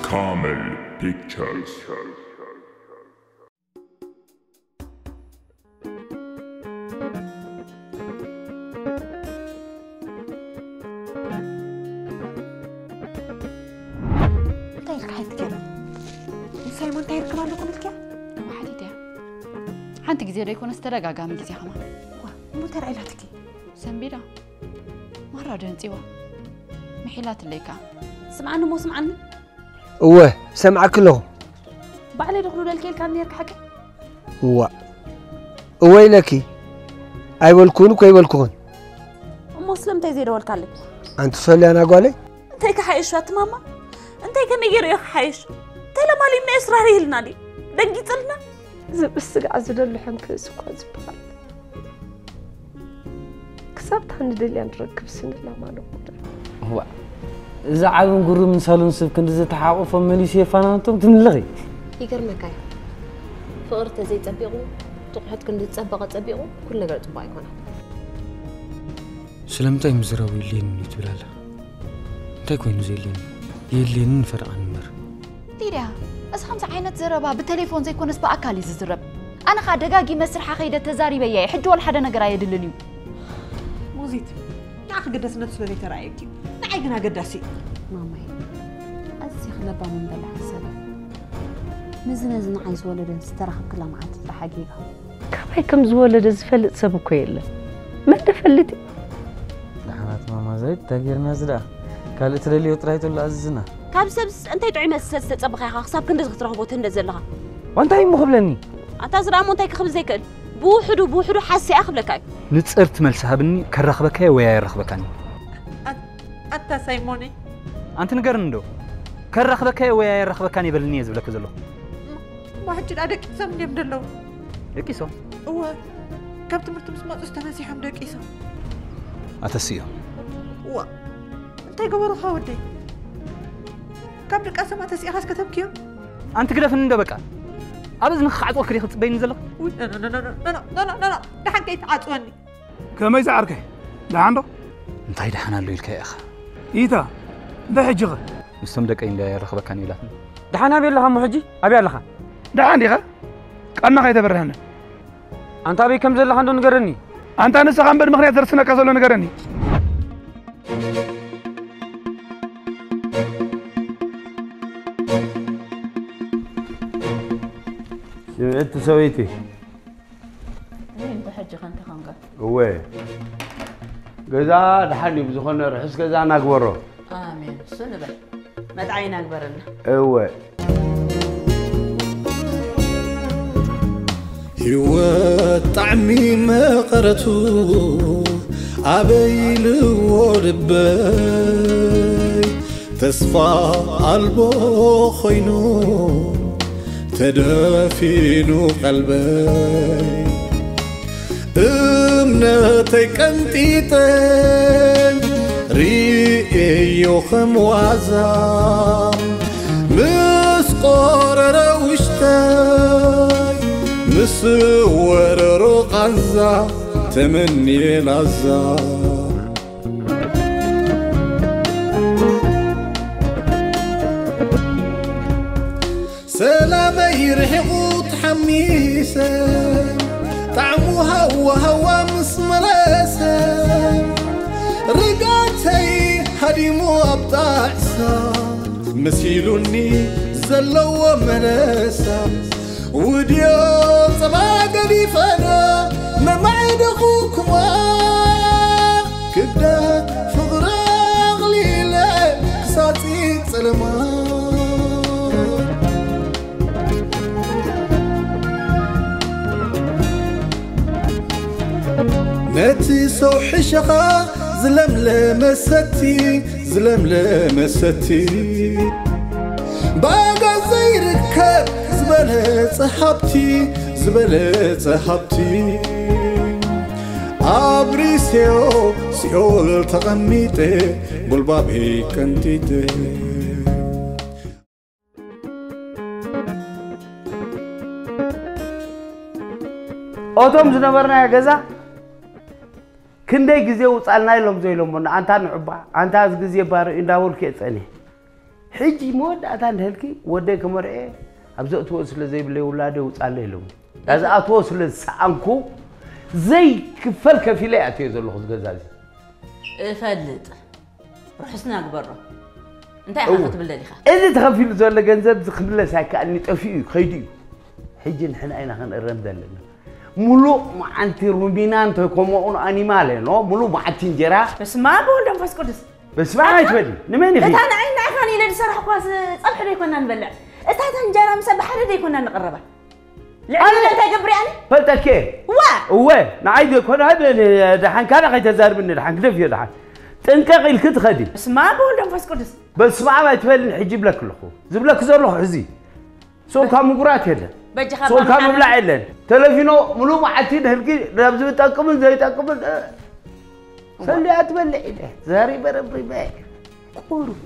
Camel Pictures. እንታይ ኢልካ ሓይትከ? ንሳይሞን እንታይ ርክብ ኣለኩም ኢልካ? ዋሕዲት እያ። ሓንቲ ግዜ ዶ ኣይኮነስ ተደጋጋሚ ግዜ ከማን። ዋ፣ እሞ እንታይ ርኣይላትኪ? ሰንቢዳ ማራ ደንፂዋ ምሒላትለይካ። ስምዓኒ እሞ ስምዓኒ። እወ፣ ሰምዓኪ ኣለኹ። ባዕለይ ዶ ክልውለልኪ ኢልካ ነርካ ሓቂ? እዋ፣ እወ ኢለኪ። ኣይበልኩን እኮ ኣይበልኩኽን። እሞ ስለምንታይ ዘይደወልካለይ? ኣንቲ ሶልያና ጓለይ። እንታይ ክሓይሽ ኣቲ ማማ? እንታይ ከመይ ገይሩ እዩ ክሓይሽ? ተለማሊምና እዩ ስራር ይህልና ድዩ? ደንጊፅልና? እዚ ብስጋዕ ዝደሉ ሕንክእስ እኳ ዝበሃል ክሳብ እታ ንደልያ ንረክብ ስንላ ማለቁ ዋ፣ እዚ ዓብን ጉሩምን ሳሎን ስብ ክንዲ ዝተሓቆፎም መሊሱ የፋናንቶም ትምልኺ። ይገርመካ እዩ ፍቕሪ ተዘይጸቢቑ ትቑሕት ክንዲ ዝጸበቐ ጸቢቑ ኩሉ ነገር ጽቡቕ ኣይኮነን። ስለምንታይ ምዝራቡ የድልየኒ እዩ ትብል ኣላ? እንታይ ኮይኑ ዘየድልየኒ? የድልየኒ ንፈረቓ ንበር። ሊድያ፣ እዚ ከምዚ ዓይነት ዘረባ ብቴሌፎን ዘይኮነስ ብኣካል እዩ ዝዝረብ። ኣነ ኸኣ ደጋጊመ ስርሓ ከይደ ተዛሪበያ እየ። ሕጂ ወላ ሓደ ነገር ኣየድልን እዩ። ሞዚት፣ ንዓኺ ግደስነቱ ስለ ዘይተረኣየኪ እዩ። ንዓይ ግን ኣገዳሲ እዩ። ማማይ፣ ኣዝኺ ለባምን በላዕን ሰብ። ነዚ ነዚ ንዓይ ዝወለደን ዝተራኸብክላ መዓልቲ ጥራሕ ኣጊጋ። ካባይ ከም ዝወለደ ዝፈልጥ ሰብ እኮ የለን። መን ደፈልጥ እዩ? ደሓናት ማማ ዘይት እንታይ ጌርና እዚ ደኣ? ካልእ ትደልዮ ጥራይ ተሎ ኣዝዝና። ካብ ሰብስ እንታይ ጥዑይ መስተ ዝተጸበኻ ኢኻ ክሳብ ክንድዚ ክትረኽቦ ትህንደ ዘለኻ? ዋንታይ እሞ ክብለኒ? ኣታ እዚ ደኣ እሞ እንታይ ክኽብል ዘይክእል? ብውሕዱ ብውሕዱ ሓስያ ክብለካ እዩ። ንጽርቲ መልሲ ሃብኒ፣ ከራኽበካየ ወይ ኣየራኽበካን እዩ። ኣታ ሳይሞነይ። ኣንቲ ንገርኒ እንዶ፣ ከራኽበካየ ወይ ኣየራኽበካን እየ በልኒ እየ ዝብለኪ ዘለኹ። እሞ ሕጂ ደኣ ደቂሶም እንድዮም ዘለዉ። ደቂሶም? እወ፣ ካብ ትምህርቲ ምስ መጹ ዝተነሲሖም ደቂሶም። ኣተስእዮም። እዋ፣ እንታይ ገበሩኻ ወደይ? ካብ ድቃሶም ኣተሲእኻስ ከተብክዮም? ኣንቲ ግደፍኒ እንዶ በቃ። ኣብ እዝንኺ ክዓጽወኪ ዲኺ ትጽበይኒ ዘለኺ? ውይ፣ ኖ፣ ኖ፣ ኖ፣ ኖ፣ ኖ፣ ኖ፣ ኖ፣ ኖ፣ ደሓን ከይትዓጽወኒ። ከመይ ዝዓርከይ? ደሓን ዶ? እንታይ ደሓን ኣሎ ኢልካ ኢኻ? ኢታ፣ እንታይ ሕጂ ኸ? ምስቶም ደቀይ እንድያ የራኽበካን ኢላትኒ። ደሓን ኣበይ ኣለኻ እሞ ሕጂ? ኣበይ ኣለኻ? ደሓን ዲኻ? ቀና ከይተበርሀና። ኣንታ ኣበይ ከም ዘለኻ እንዶ ንገረኒ። ኣንታ ንስኻ እምበር ምኽንያት ዘርስነካ ዘሎ ንገረኒ። ስምዕቲ ሰበይቲ። ወይ እንተ ሕጂ ኸ እንታይ ኾንካ? እወ። ገዛ ደሓን እዩ፣ ብዝኾነ ርሑስ ገዛ ናግበሮ። ኣሜን። እሱ ንበል። መጥዓይና ግበረልና። እወ። ህይወት ጣዕሚ መቐረቱ ኣበይ ኢልዎ ልበይ ተስፋ ኣልቦ ኾይኑ ተደፊኑ ቀልበይ እምነተይ ቀንጢጠ ርእየዮ ከም ዋዛ ምስ ቆረረ ውሽጠይ ምስ ወረሮ ቃንዛ ተመንየ ላዛ ሰላመይ ርሒቑ ተሓሚሰ ጣዕሙ ሃዋ ሃዋ ምስ መለሰ ርጋተይ ሃዲሙ ኣብ ጣዕሳ መሲሉኒ ዘለዎ መለሳ ውድዮ ጸባ ገዲፈዶ መማዕደኹኩማ ክብደት ፍቕሪ ኣቕሊለ ክሳጺ ጸለማ ነቲ ሰው ሕሸኻ ዝለምለመ ሰቲ ዝለምለመ ሰቲ ባጋ ዘይርከብ ዝበለጸ ሃብቲ ዝበለጸ ሃብቲ ኣብ ሪሴዮ ሲኦል ተቐሚጠ ጉልባበይ ቀንጢጠ ኦቶም ዝነበርናዮ ገዛ ክንደይ ግዜ ውጻልና ኢሎም ዘይሎሞና ኣንታ ንዕባ ኣንታ እዚ ግዜ ባርእ እንዳበልኩ እየ ጸኒሐ። ሕጂ መወዳእታ እንድህልኪ ወደይ ከመርኤ ኣብ ዘእትዎ ስለ ዘይብለይ ውላደ ውፃለ ኢሎም። ዝኣትዎ ስለ ዝሰኣንኩ ዘይክፈል ከፊለ ኣትዮ ዘለኹ ዝገዛ እዚ። እፈልጥ። ርሑስና ግበሮ። እንታይ ኢኻ ክትብል ደሊኻ? እዚ ተኸፊሉ ዘሎ ገንዘብ እዚ ክምለስ ኣይከኣልኒ፣ ጠፊኡ እዩ፣ ከይዱ እዩ። ሕጂ ንሕና ኢና ክንእረም ዘለና። ሙሉእ መዓልቲ ሩሚና እንተ ከምኡን ኣኒማል ኖ፣ ሙሉእ መዓልቲ እንጀራ። በስመ ኣብ ወወልድ ወመንፈስ ቅዱስ። በስመ ኣብ ኣይትበሊ። ንመን ኢኺ? እታ ንዓይ ንዓኻ ኢለ ዝሰራሕኳስ ጸብሒ ዶ ኣይኮና ንበልዕ? እታ እንጀራ ምስ ብሓደ ዶ ኣይኮና ንቕረባ? ልዕሊ ኣነ እንታይ ገብር ኣነ? ፈልጠኪ። ዋ! እወ፣ ንዓይ ዘይኮነ፣ ደሓን ካልእ ከይተዛርብኒ፣ ደሓን ግደፍዮ፣ ደሓን። ጥንቀቕ ኢልኪ ትኸዲ። በስመ ኣብ ወወልድ ወመንፈስ ቅዱስ። በስመ ኣብ ኣይትበልኒ፣ ሕጂ ይብለኪ ኣለኹ። ዝብለኪ ዘለኹ ሕዚ። ሶልካ ምጉራት የለን። በጃኻ ሶልካ ባንካ ምብላዕ የለን። ተለፊኖ ሙሉእ መዓልቲ ንህልኪ ናብ ዝጠቅምን ዘይጠቅምን፣ እ፣ ሰልያ ትበልዕ ኢለ። ዛሪበ ረብሪበ። ቁሩብ።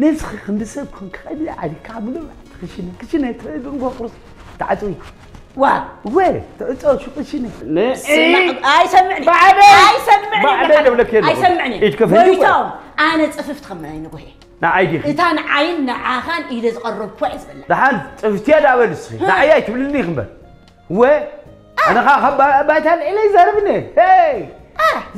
ነስኺ ክንዲ ሰብ ኮንኪ ቀቢላ ዓሊካ ብሎ ትኽሽኒ ክሽነ ትበል ብንጎ ቁርስ ተዓጽዊ። ዋ! ወ ትዕጾ ሽቁሽኒ። ስማዕ፣ ኣይሰምዕኒ። ባዕደይ! ኣይሰምዕኒ። ባዕደይ ደብለክ የለ። ኣይሰምዕኒ። ኢድ ከፈንጂ እኮ። ጎይቶም፣ ኣነ ጽፍፍ ትኸምናይ ንጉሄ። ንዓይ ዲኺ? እታ ንዓይን ንዓኻን ኢደ ዝቐረብኩ እየ ዝበላ። ደሓን ጽፍትያ ዳበል እስኺ። ንዓይ ኣይትብልኒ ኢኺ እምበር። ወ ኣነ ኸዓ ካብ ባ- ባይታ ልዒለ ይዛረብኒ። ሄይ!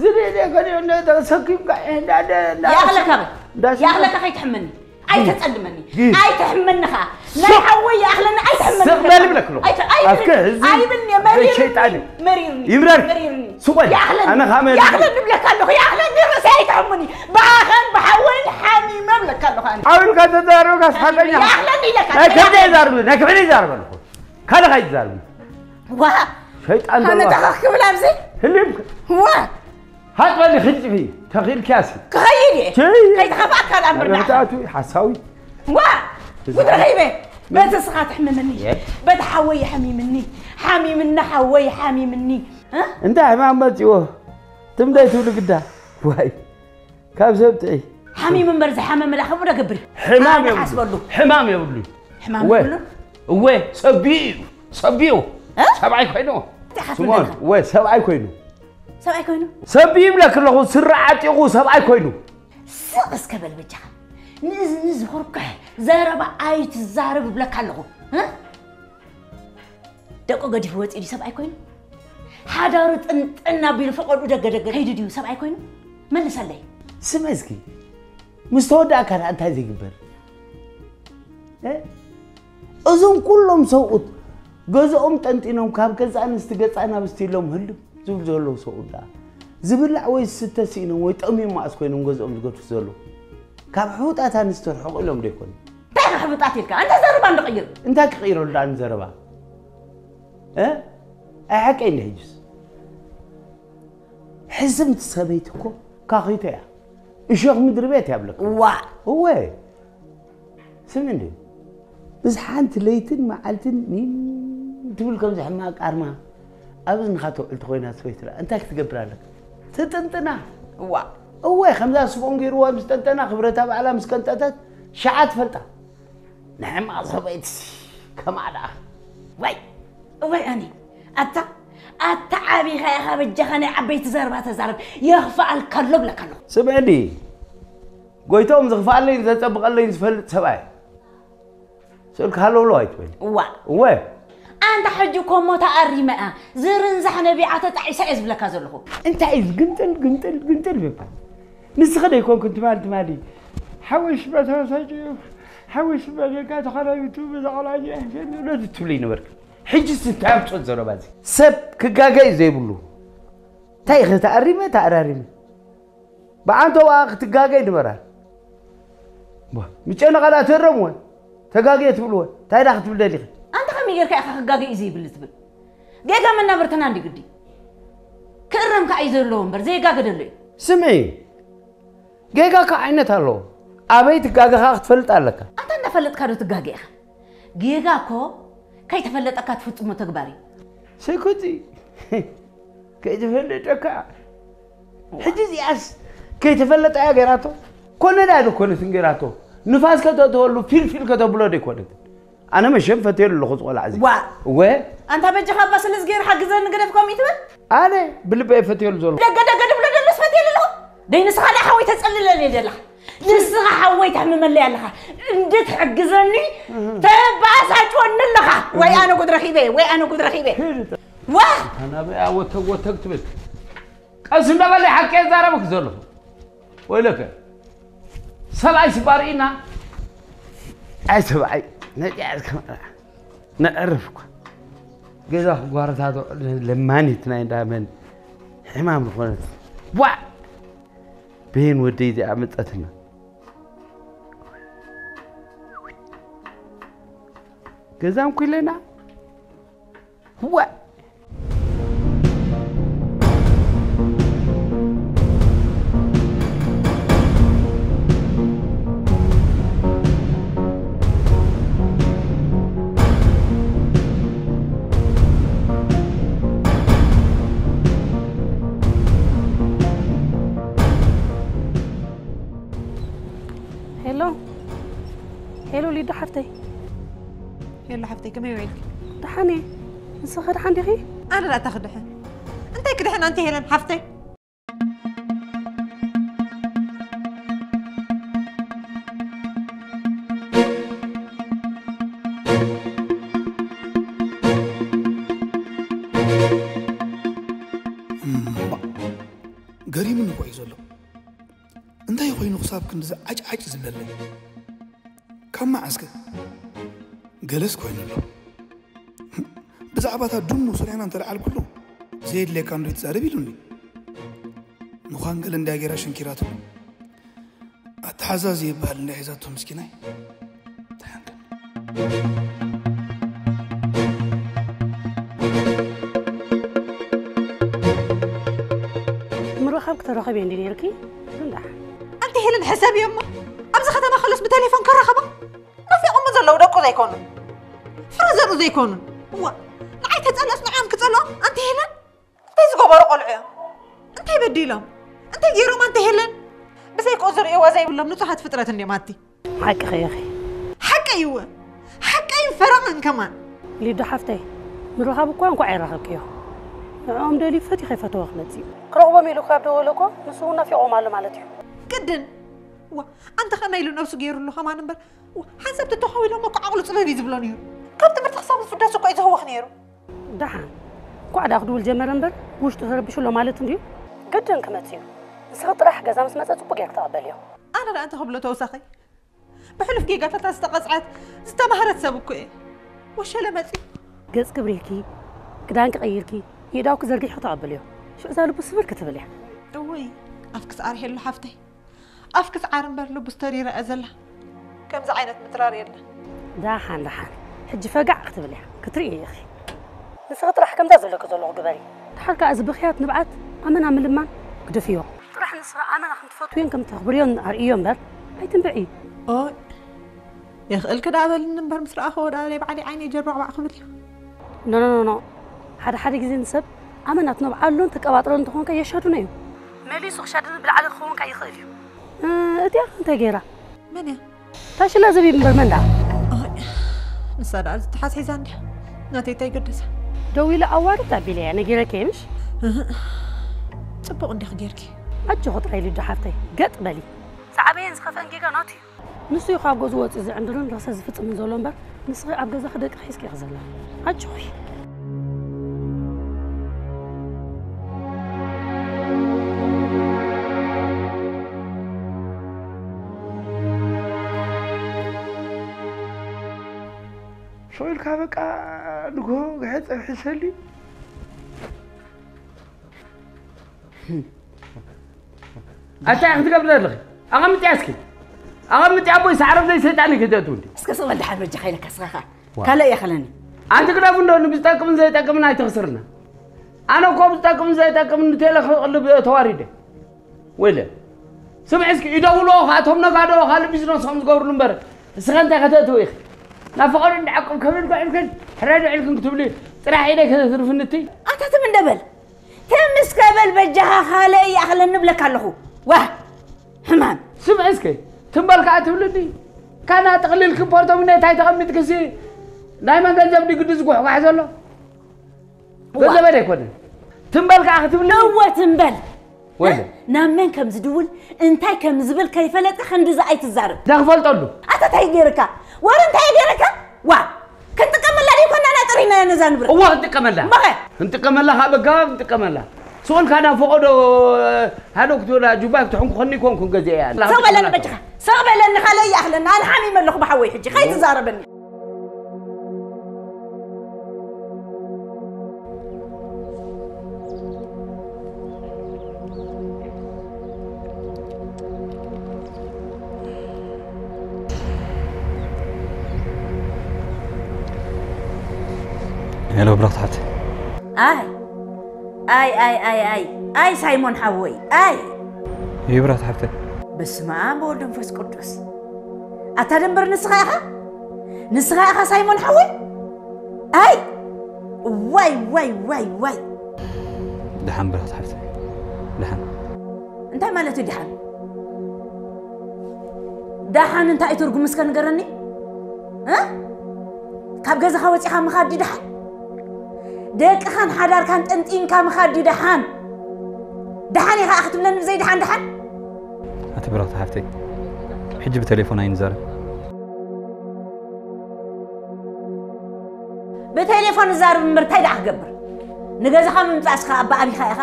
ዝደልየ ከሊኦ እንደ ተሰኪምካ እንዳ- እንዳ- እንዳ- ያኽለካ በል። እንዳስ- ያኽለካ ከይትሕመኒ። ኣይተጸልመኒ። ጊ- ኣይትሕመኒ ኸዓ። ናይ ሓወይ ይኣኽለኒ ኣይትሕመኒ። ስቕ በል ይብለክ ኣለኹ። ኣይተ- ኣይብልኒ። ኣፍከ ህዝቢ ኣይብልኒ። መሪርኒ። ዘይሸይጣን እዩ። መሪርኒ። ይምረር። መሪርኒ። ስቕ በል። ይኣኽለኒ። ኣነ ኸዓ መሪርኒ። ይኣኽለኒ እብለካ ኣለኹ። ይኣኽለኒ ርእሰይ ኣይትሕሙኒ። ብኣኸን ብሓወይን ሓሚመ እብለካ ኣለኹ ኣነ። ዓው ኢልካ ተዛረብካ ስሓቀኛ። ይኣኽለኒ ኢለካ። ናይ ከብደይ ይዛረብ፣ ናይ ከብደይ ይዛረብ ኣለኹ። ካልእ ከይትዛረብ። ዋ! ሸይጣን ኣነ ዘለዋ። ተኸኽ ክብል ኣብዚ? ህልም። ዋ! ሃጥ በሊ ክልጥፊ፣ ተኺልክያሲ። ክኸይድ እየ። ቸይ! ከይትኸፍኣካ ደኣ እምበር ንዓኻ። መብዛሕትኡ ሓሳዊ። ዋ! እዚ ጉድ ረኺበ። በቲ ስኻ ትሕምምኒ። የት? በቲ ሓወይ ሓሚምኒ። ሓሚምኒ ሓወይ ሓሚምኒ። እ? እንታይ ሕማም መጺዎ? ትምደይ ትብሉ ግዳ። ዋይ። ካብ ሰብ ጥዒ። ሓሚሙ እምበር ዝሓመመ ዳኣ ከምኡ ዶ ገብር? ሕማም ኣነ የብሉ። ሓስበሉ። ሕማም የብሉ። ሕማም እወ። የብሉ? እወ፣ ሰቢኡ እዩ። ሰቢኡ። እ? ሰብኣይ ኮይኑ። እንታይ ኢኻ ስምኦን፣ ትብለካ? እወ፣ ሰብኣይ ኮይኑ። ሰብኣይ ኮይኑ? ሰቢኡ ይብለክ ኣለኹ፣ ስረ ዓጢቑ ሰብኣይ ኮይኑ። ስቕ እስከ በል በጃኻ። ንእዝኒ ዝኹርኩሕ ዘረባ ኣይትዛረብ እብለካ ኣለኹ። እ? ደቁ ገዲፉ ወፂኡ ድዩ ሰብኣይ ኮይኑ? ሓዳሩ ጥንጥን ኣቢሉ ፈቐድኡ ደገ ደገ ከይዱ ድዩ ሰብኣይ ኮይኑ? መልሰለይ። ስመ እስኪ፣ ምስ ተወዳእካ ደኣ እንታይ ዘይግበር? እ? እዞም ኩሎም ሰብኡት ገዝኦም ጠንጢኖም ካብ ገዛ ኣንስቲ ገፃ ናብ እስቲ ኢሎም ህልም ዝብሉ ዘለዉ ሰብኡት ደኣ ዝብላዕ ወይ ዝስተ ስኢኖም ወይ ጠምዮም መኣስ ኮይኖም ገዝኦም ዝገድፉ ዘለዉ? ካብ ሕቡጣት ኣንስቲ ርሕቕ ኢሎም ዶ ይኮኑ? እንታይ ኢኻ ሕቡጣት ኢልካ? ኣንታ ዘረባ እንዶ ቅይር። እንታይ ክቕይረሉ ደኣ ንዘረባ? እ? ኣይ ሓቀይ እንዲ ሕጅስ። ሕስምቲ ሰበይቲ እኮ ካኺቶ እያ። እሾኽ ምድሪ ቤት እያ ብለካ። ዋ! እወ። ስሚ እንዲ። ምስ ሓንቲ ለይትን መዓልትን ኒን ትብል ከምዚ ሕማቕ ኣርማ ኣብ እዝንኻ ተውዕል ተኾይና ሰበይቲ ደኣ እንታይ ክትገብር ኣለካ? ትጥንጥና። ዋ! እወ፣ ከምዛ ስምኦን ገይርዋ ምስ ጠንጠና፣ ክብረታ ባዕላ ምስ ቀንጠጠት፣ ሸዓ ትፈልጣ። ንሕማቕ ሰበይትሲ ከማኣ ደኣ። ወይ፣ ወይ ኣነ፣ ኣታ፣ ኣታ ዓቢኻ ኢኻ በጃኻ ናይ ዓበይቲ ዘረባ ተዛረብ፣ የኽፍኣልካ ኣሎ እብለካ ኣለኹ። ስምዒ እንዲ፣ ጎይትኦም ዝኽፍኣለይን ዘጸብቐለይን ዝፈልጥ ሰብኣይ። ስእልካ ሃለውለው ኣይትበል። እዋ። እወ። ኣንታ ሕጂ እኮ እሞ ተኣሪመ እያ፣ ዝርንዛሕ ነቢዓ ተጣዒሳ እየ ዝብለካ ዘለኹ። እንታይ እዩ ግንጥል፣ ግንጥል፣ ግንጥል ምባል? ንስኺ ዶ ኣይኮንክን ትማሊ፣ ትማሊ ሓወይ ሽባ ተበሳጭዩ፣ ሓወይ ሽባ ጌጋ ተኸራቢቱ፣ በዛ ቆልዓ እዚኣ ይሕሸኒ ዶ ትብሊ ነበርክ? ሕጂስ እንታይ ኣምፅኦ ዘረባ እዚ? ሰብ ክጋገ እዩ ዘይብሉ። እንታይ ኢኺ ተኣሪመ፣ ተኣራሪመ? ብዓንተዋ ክትጋገ ይንበራል። ዋ፣ ምጨነቓ ደኣ ተረምወ፣ ተጋግየ ትብልወ። እንታይ ደኣ ክትብል ደሊኺ? ኣንታ ከመይ ጌርካ ኢኻ ክጋገ እዩ ዘይብል ትብል? ጌጋ መናብርትና እንዲ ግዲ። ክእረም ከኣ እዩ ዘለዎ እምበር፣ ዘይጋገ ደሎ እዩ። ስምዒ፣ ጌጋ እኮ ዓይነት ኣለዎ። ኣበይ ትጋገኻ ክትፈልጥ ኣለካ። ኣንታ እንዳፈለጥካ ዶ ትጋገ ኢኻ? ጌጋ እኮ ከይተፈለጠካ ትፍጽሞ ተግባር እዩ። ስኩቲ፣ ከይተፈለጠካ። ሕጂ እዚኣስ ከይተፈለጠ እያ ገይራቶ። ኮነ ዳ ዶ ኮነትን ገይራቶ። ንፋስ ከተእተወሉ ፊልፊል ከተብሎ ዶ ይኮነት። ኣነ መሸም ፈትየሉ ኣለኹ ዝቆልዓ እዚ። ዋ። እወ። ኣንታ በጃኻ እባ ስለዚ ገይሩ ሓግዘኒ ግደፍ ከምኡ ይትበል። ኣነ ብልበ እየ ፈትየሉ ዘለኹ። ደገ ደገ ድብሎ ደሎስ ፈትየሉ ኣለኹ። ደይ ንስኻ ደኣ ሓወይ ተጸልለኒ ደለኻ። ንስኻ ሓወይ ተሕምመለይ ኣለኻ። እንድትሕግዘኒ ተባሳጭወኒ ኣለኻ። ወይ ኣነ ጉድ ረኺበ፣ ወይ ኣነ ጉድ ረኺበ። ዋ! ኣናበይ ኣወተግ ወተግ ትብል። ቀስ እንዳበለ ሓቂ የዛረብክ ዘለኹ። ወይለከ። ሰብኣይ ስባር ኢና። ኣይ ሰብኣይ፣ ነጢያ ከመራ። ነዕርፍ እኳ። ገዛ ክጓረታ ትውዕል ለማኒት ናይ እንዳመን ሕማም ዝኾነት። ዋ! ብሄን ወደይ እዚኣ መጸትና። ገዛም ኩለና። ዋ! ሄሎ፣ ሄሎ፣ ሊዱ ሓፍተይ። ሄሎ ሓፍተይ፣ ከመይ ውዒልኪ? ደሓን እየ። ንስኺ ደሓን ዲኺ? ኣነ ደኣ እንታይ ክድሕን? እንታይ ክድሕን ኣንቲ ሄለን ሓፍተይ? እምባ፣ ገሪሙኒ እኮ እዩ ዘሎ። እንታይ ኮይኑ ክሳብ ክንድዚ ዓጭዓጭ ዝብለለይ? ካብ መዓስከ? ገለስ ኮይኑ ኣሎ። ብዛዕባ እታ ድሙ ሶልያና እንተለዓልኩሉ፣ "ዘየድልየካ እንዶ ይትዛረብ?" ኢሉኒ። ምዃን ገለ እንድያ ጌራ ሸንኪራትሉ። ኣተሓዛዚ ይበሃል እንድያ ሒዛቶ ምስኪናይ። ተሓንከን። ምርኻብ ክተራኸብ እየ እንዲ ነይርኪ፣ ግን ደሓን። ኣንቲ ሄለን ሕሰብዮ እሞ፣ ኣብዚ ከተማ ከሎስ ብቴሌፎን ከራኸባ? ናፊቖሞ ዘለዉ ደቁ ዘይኮኑ፣ ፍረ ዘርኡ ዘይኮኑ። እዋ፣ ንዓይ ተጸልኦስ ንዕኦም ክጸልኦም? ኣንቲ ሄለን፣ እንታይ ዝገበሩ ቆልዑ እዮም? እንታይ በዲሎም? እንታይ ገይሮም ኣንቲ ሄለን? ብዘይክኡ ዝርእይዋ ዘይብሎም ንጹሃት ፍጥረት እንድዮም ኣቲ። ሓቅኺ ኢኺ። ሓቀይ እወ። ሓቀይን ፈረቕን ከማን። ሊዱ ሓፍተይ፣ ምርኻብ እኳ እንኳዕ ኣይረኸብክዮ። ንዕኦም ደልዩ ፈትዩ ከይፈተወ ክመጽእ እዩ። ክረኽቦም ኢሉ ካብ ደወለ እኮ ንሱ እውን ናፊቖም ኣሎ ማለት እዩ። ግድን። ዋ፣ ኣንተ ከመይ ኢሉ ነብሱ ገይሩሉ ከማን እምበር። ዋ፣ ሓንሳብ ተተኻዊሎም እኮ ዓቕሉ ጽበብ እዩ ዝብሎ ነይሩ። ካብ ትምህርቲ ክሳብ ዝስደስ እኮ እዩ ዝህወኽ ነይሩ። ደሓን። እንኳዕ ደኣ ክድውል ጀመረ እምበር፣ ውሽጡ ተረቢሹ ኣሎ ማለት እንድዩ። ግድን ክመጽእ እዩ። ንስኺ ጥራሕ ገዛ ምስ መጸ ጽቡቕ ጌርኪ ተቐበልዮ። ኣነ ደኣ እንታይ ክብሎ ተወሳኺ? ብሕሉፍ ጌጋታታ ዝተቐጽዐት፣ ዝተማህረት ሰብ እኮ እየ። ወሸለ መጺኡ። ገጽኪ ብሪህኪ፣ ክዳንኪ ቀይርኪ፣ የእዳውኪ ዘርጊሕኪ ተቐበልዮ። ሽዑ እዛ ልቡ ስብር ክትብል እያ። እውይ፣ ኣፍኪ ስዓር ሄሉ ሓፍተይ። ኣፍኪ ስዓር እምበር ልቡስ ተሪራ እያ ዘላ። ከምዚ ዓይነት ምትራር የለን። ደሓን፣ ደሓን። ሕጂ ፈጋዕ ክትብል እያ። ክትርኢ ኢኺ። ንስኺ ጥራሕ ከምዛ ዘለኪ ዘለኹ ግበሪ። ድሓር ከኣ እዚ ብኽያት ንብዓት ኣመና ምልማን ግደፍዮ። ጥራሕ ንስኺ ኣመና ከም ትፈትውዮን ከም ተኽብርዮን ኣርእዮ እምበር ኣይትንብዒ። ኦይ፣ የኽእልኪ ደኣ በልኒ እምበር ምስ ረኣኽዎ ደኣ ናይ ባዕለይ ዓይነይ ጀርባዕባዕ ክብል እዩ። ኖ፣ ኖ፣ ኖ፣ ኖ። ሓደ ሓደ ግዜ ንሰብ ኣመና ትነብዓሉን ትቀባጥሮን እንተኾንካ የሻድኖ እዩ። መሊሱ ክሻድን ብላዕሊ ክኸውን ከኣ ይኽእል እዩ። እ፣ እቲኣ እንታይ ገይራ? መን እያ? ታሽላ ዘቢብ እምበር መን ደኣ? ኣይ፣ ንሳ ደኣ ዝተሓዝሒዛ እንድያ። ናተይ እንታይ ገደሳ? ደው ኢለ ኣዋርድ ኣቢለ እያ ነጊረኪ እየ ምሽ? እህ፣ ጽቡቕ እንዲኺ ጌርኪ። ኣጆኺ ጥራይ ሊዱ ሓፍተይ፣ ገጥ በሊ። ዝዓበየን ዝኸፍአን ጌጋ ናቱ እዩ። ንሱ እዩ ካብ ገዝኡ ወጺኡ ዝዕንድርን ረኽሰ ዝፍጽምን ዘሎ እምበር፣ ንስኺ ኣብ ገዛኺ ደቅኺ ሒዝኪ ኢኺ ዘላ። ኣጆኺ። ሸው ኢልካ በቃ ንግሆ ግሐ ጸብሒ ሰልዩ። ኣታ ክትገብር ዘለኺ? ኣቐምጥያ እስኪ። ኣቐምጥያ ኣቦይ፣ ሳዕሪ ዘይ ሰይጣን እዩ ክተእትው እንዲ። እስከ ስቕ በል ደሓን በጃኻ ኢለካ እስኻ ኸኣ። ዋ። ካልእ የኸለኒ። ኣንቲ ግደፉ እንዶ ንብዝጠቅምን ዘይጠቅምን ኣይተኽስርና። ኣነ እኮ ብዝጠቅምን ዘይጠቅምን ንቴለ ክቕልብ ተዋሪደ። ወይለ። ስምዒ እስኪ ይደውሎ ኻቶም ነጋዶ ካልእ ቢዝነሶም ዝገብርሉ እምበር። እስኸ እንታይ ከተእትው ኢኺ? ናብ ፈቐዶ እንዳዓቅብ ከብል ዶ ኢልክን? ሕራይ ዶ ኢልክን ክትብሊ ጥራሕ ኢደ ከተትርፍኒ እቲ? ኣታ ትም እንደ በል። ትም እስከ በል በጃኻ ካልእ ይኣኽለኒ እብለካ ኣለኹ። ዋህ! ሕማም። ስምዒ እስከ፣ ትም በል ከኣ ትብልኒ? ካና ጥቕሊልኪ ፖርቶምኔ እንታይ ተቐሚጥክሲ? ናይ መን ገንዘብ ድዩ ግዲ ዝጉሕጓሕ ዘሎ? ዋ። ገንዘበይ ኣይኮነን። ትም በል ከኣ ክትብልኒ? እወ ትም በል። ወይለ። ናብ መን ከም ዝድውል እንታይ ከም ዝብል ከይፈለጥካ ክንድዚ ኣይትዛረብ። እንታይ ክፈልጠሉ? ኣታ እንታይ ገይርካ? ወረ እንታይ ገይርካ? ዋ፣ ክንጥቀመላ ድዩ ኮና ጥሪና ነዛ ንብረት? እዋ ክንጥቀመላ። እምበኸ? ክንጥቀመላ ካብ በጋ ክንጥቀመላ። ስኦልካ ናብ ፈቐዶ ሃዶ ክትብላ ጁባ ክትሕንኩኸኒ ኮንኩን ገዚአ እያ። ሰቕ በለኒ በጃኻ። ሰቕ በለኒ ካልእ ይኣኽለና። ኣነ ሓሚመ ኣለኹ ብሓወይ ሕጂ። ከይትዛረበኒ። ሄሎ ብራኽት ሓብቲ። ኣይ ኣይ ኣይ ኣይ ኣይ ኣይ ሳይሞን ሓወይ ኣይ። ይብራት ሓብተይ። በስመ ኣብ ወወልድ ወመንፈስ ቅዱስ። ኣታ ደንበር ንስኻ ኢኻ? ንስኻ ኢኻ ሳይሞን ሓወይ? ኣይ ዋይ ዋይ ዋይ ዋይ። ደሓን ብራኽት ሓብተይ። ደሓን። እንታይ ማለት እዩ ደሓን? ደሓን እንታይ እዩ ትርጉሙ እስከ ንገረኒ? እ? ካብ ገዛኻ ወፂኻ ምኻድ ድዩ ደሓን? ደቅኻን ሓዳርካን ጠንጢንካ ምኻድ ድዩ ደሓን? ደሓን ኢኻ ክትብለኒ ብዘይ ደሓን ደሓን? ኣቲ ብራኽቲ ሓፍተይ፣ ሕጂ ብቴሌፎን ኣይንዛረብ። ብቴሌፎን ንዛረብ እምበር እንታይ ደኣ ክገብር? ንገዛኻ ምምጻእስ ከኣ ኣባ ኣቢኻ ኢኻ?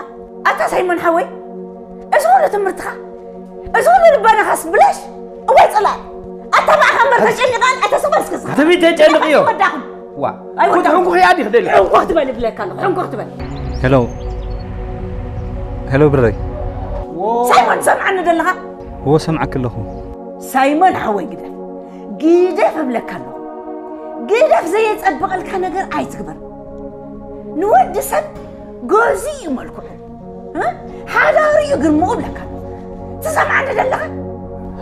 ኣታ ሳይሞን ሓወይ፣ እዚ ኩሉ ትምህርትኻ፣ እዚ ኩሉ ልቦናኻስ ብላሽ? እዋይ ጽላእ! ኣታ ብኣኻ እምበር ተጨኒቓ፣ ኣታ ስቕ በል እስከ ዝኻ። ኣቲ ተጨንቕዮ። ኣይወዳኹም። ዋ። ኣይወዳኹም። ክትሕንኩኽ እያ ድዩ ክደሊ? ሕንኩኽ ትበል ይብለካ ኣለኹ፣ ሕንኩኽ ትበል። ሄሎ። ሄሎ ብረይ። ሳይሞን ትሰምዓኒ ደለኻ? እዎ ሰምዓኪ ኣለኹ። ሳይሞን ሓወይ ግደፍ። ግደፍ እብለካ ኣለኹ። ግደፍ ዘየጸብቐልካ ነገር ኣይትግበር። ንወዲ ሰብ ገዙ እዩ መልክዑ። እ? ሓዳሩ እዩ ግርምኡ እብለካ ኣለኹ። ትሰምዓኒ ደለኻ?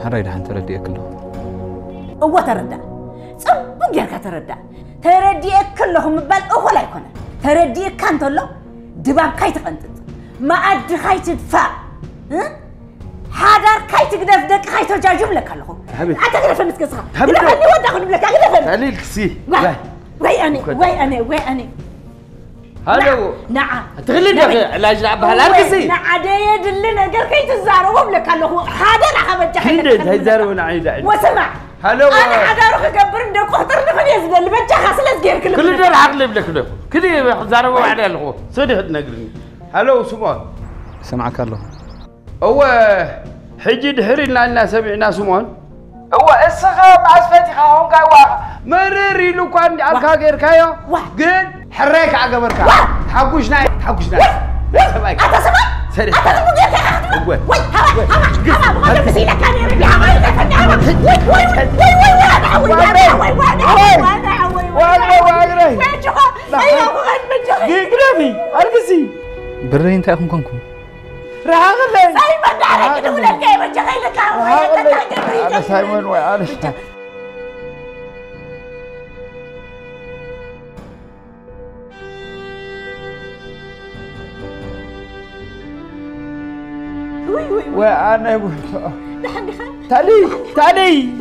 ሕራይ ደሓን ተረዲኤኪ ኣለኹ። እዎ ተረዳእ። ጽቡቕ ጌርካ ተረዳእ። ተረዲኤኪ ኣለኹ ምባል እኹል ኣይኮነን። ተረዲኤካ እንተሎ ድባብካ ኣይትቐንጥጥ። መኣድኻ ኣይትድፋእ። እ? ሓዳርካ ኣይትግደፍ፣ ደቅኻ ኣይተጃጁ እብለካ ኣለኹ። ሓቢብ። ኣታ ግደፈኒ እስከ እስኻ። ሓቢብ። ግደፈኒ፣ ወዳኹ ንብለካ፣ ግደፈኒ። ተሊልክሲ። ዋይ፣ ዋይ። ዋይ ኣነ፣ ኮት። ዋይ ኣነ፣ ዋይ ኣነ። ሃሎ። ንዓ። ትኽሊ ንዓ። ዲኺ ዕላጅ ንዓ በሃል ኣልክሲ። ንዓ ደየድሊ ነገር ከይትዛረቦ እብለካ ኣለኹ። ሓደራኻ በጃኻ ክንደ ይለካ እንታይ ኣለኹ። ዛረቦ ንዓ ይዳ። ወስማዕ። ሃሎ። ኣነ ሓዳሩ ክገብርን ደቁ ክጥርንፍን እየ ዝደሊ። በጃኻ ስለ ዝገይርክልኒ። ክልደር ዓቕሊ እብለክ ዶ። ክዲ ክዛረቦ ባዕለይ ኣለኹ። ስዲ ክትነግርኒ። ሃሎ ስሞን። እሰምዓካ ኣለኹ። እወ፣ ሕጂ ድሕር ኢልና ኢና ሰሚዕና ስምኦን። እወ፣ እስኻ መኣስ ፈቲኻ ኾንካ፣ እዋ፣ መርር ኢሉ እኳ እንዲ ኣልካ ዋ። ጌርካዮ፣ ዋ። ግን ሕራይ ከኣ ገበርካ። ዋ። ተሓጉስና፣ ተሓጉስና። ዋ። ሰብኣይ። ኣታ ሰብኣይ? ሰሪ-፣ ኣታ ጽቡቕ ጌርካ ኢኻ ክትብል? እወ። ወይ፣ ሃባ፣ እወ። ሃባ፣ ግፍ። ሃባ፣ ብቐደም ምስ ኢለካ ነይሩ፣ ሃባ፣ ኢለካ ነይሩ። ወይ፣ ወይ፣ ወይ፣ ወይ፣ ወይ፣ ኣነ ሓወይ፣ ኣነ ሓወይ፣ ኣነ ሓወይ፣ ኣነ ሓወይ፣ ዋግረ፣ ኣነ ሓወይ። ዋግረ። በጃኻ፣ ላ-፣ ኣዮ፣ ክኸድ በጃኻ። ግ-፣ ግደፊ፣ ኣልግሲ። ብረይ እንታይ ኢኹም ኮንኩም? ረሃቕለይ። ሳይመን፣ ዳሕረይ ክድውለልካ እየ፣ በጃኻ ኢለካ፣ ወይ፣ ረሃቕለይ። ተታገር፣ ኣነ ሳይመን ወይ ኣነ። በጃኻ። ውይ፣ ውይ፣ ውይ። ወይ ኣነ ወይ። ደሓን ዲኻ? ታሊ፣ ታሊ፣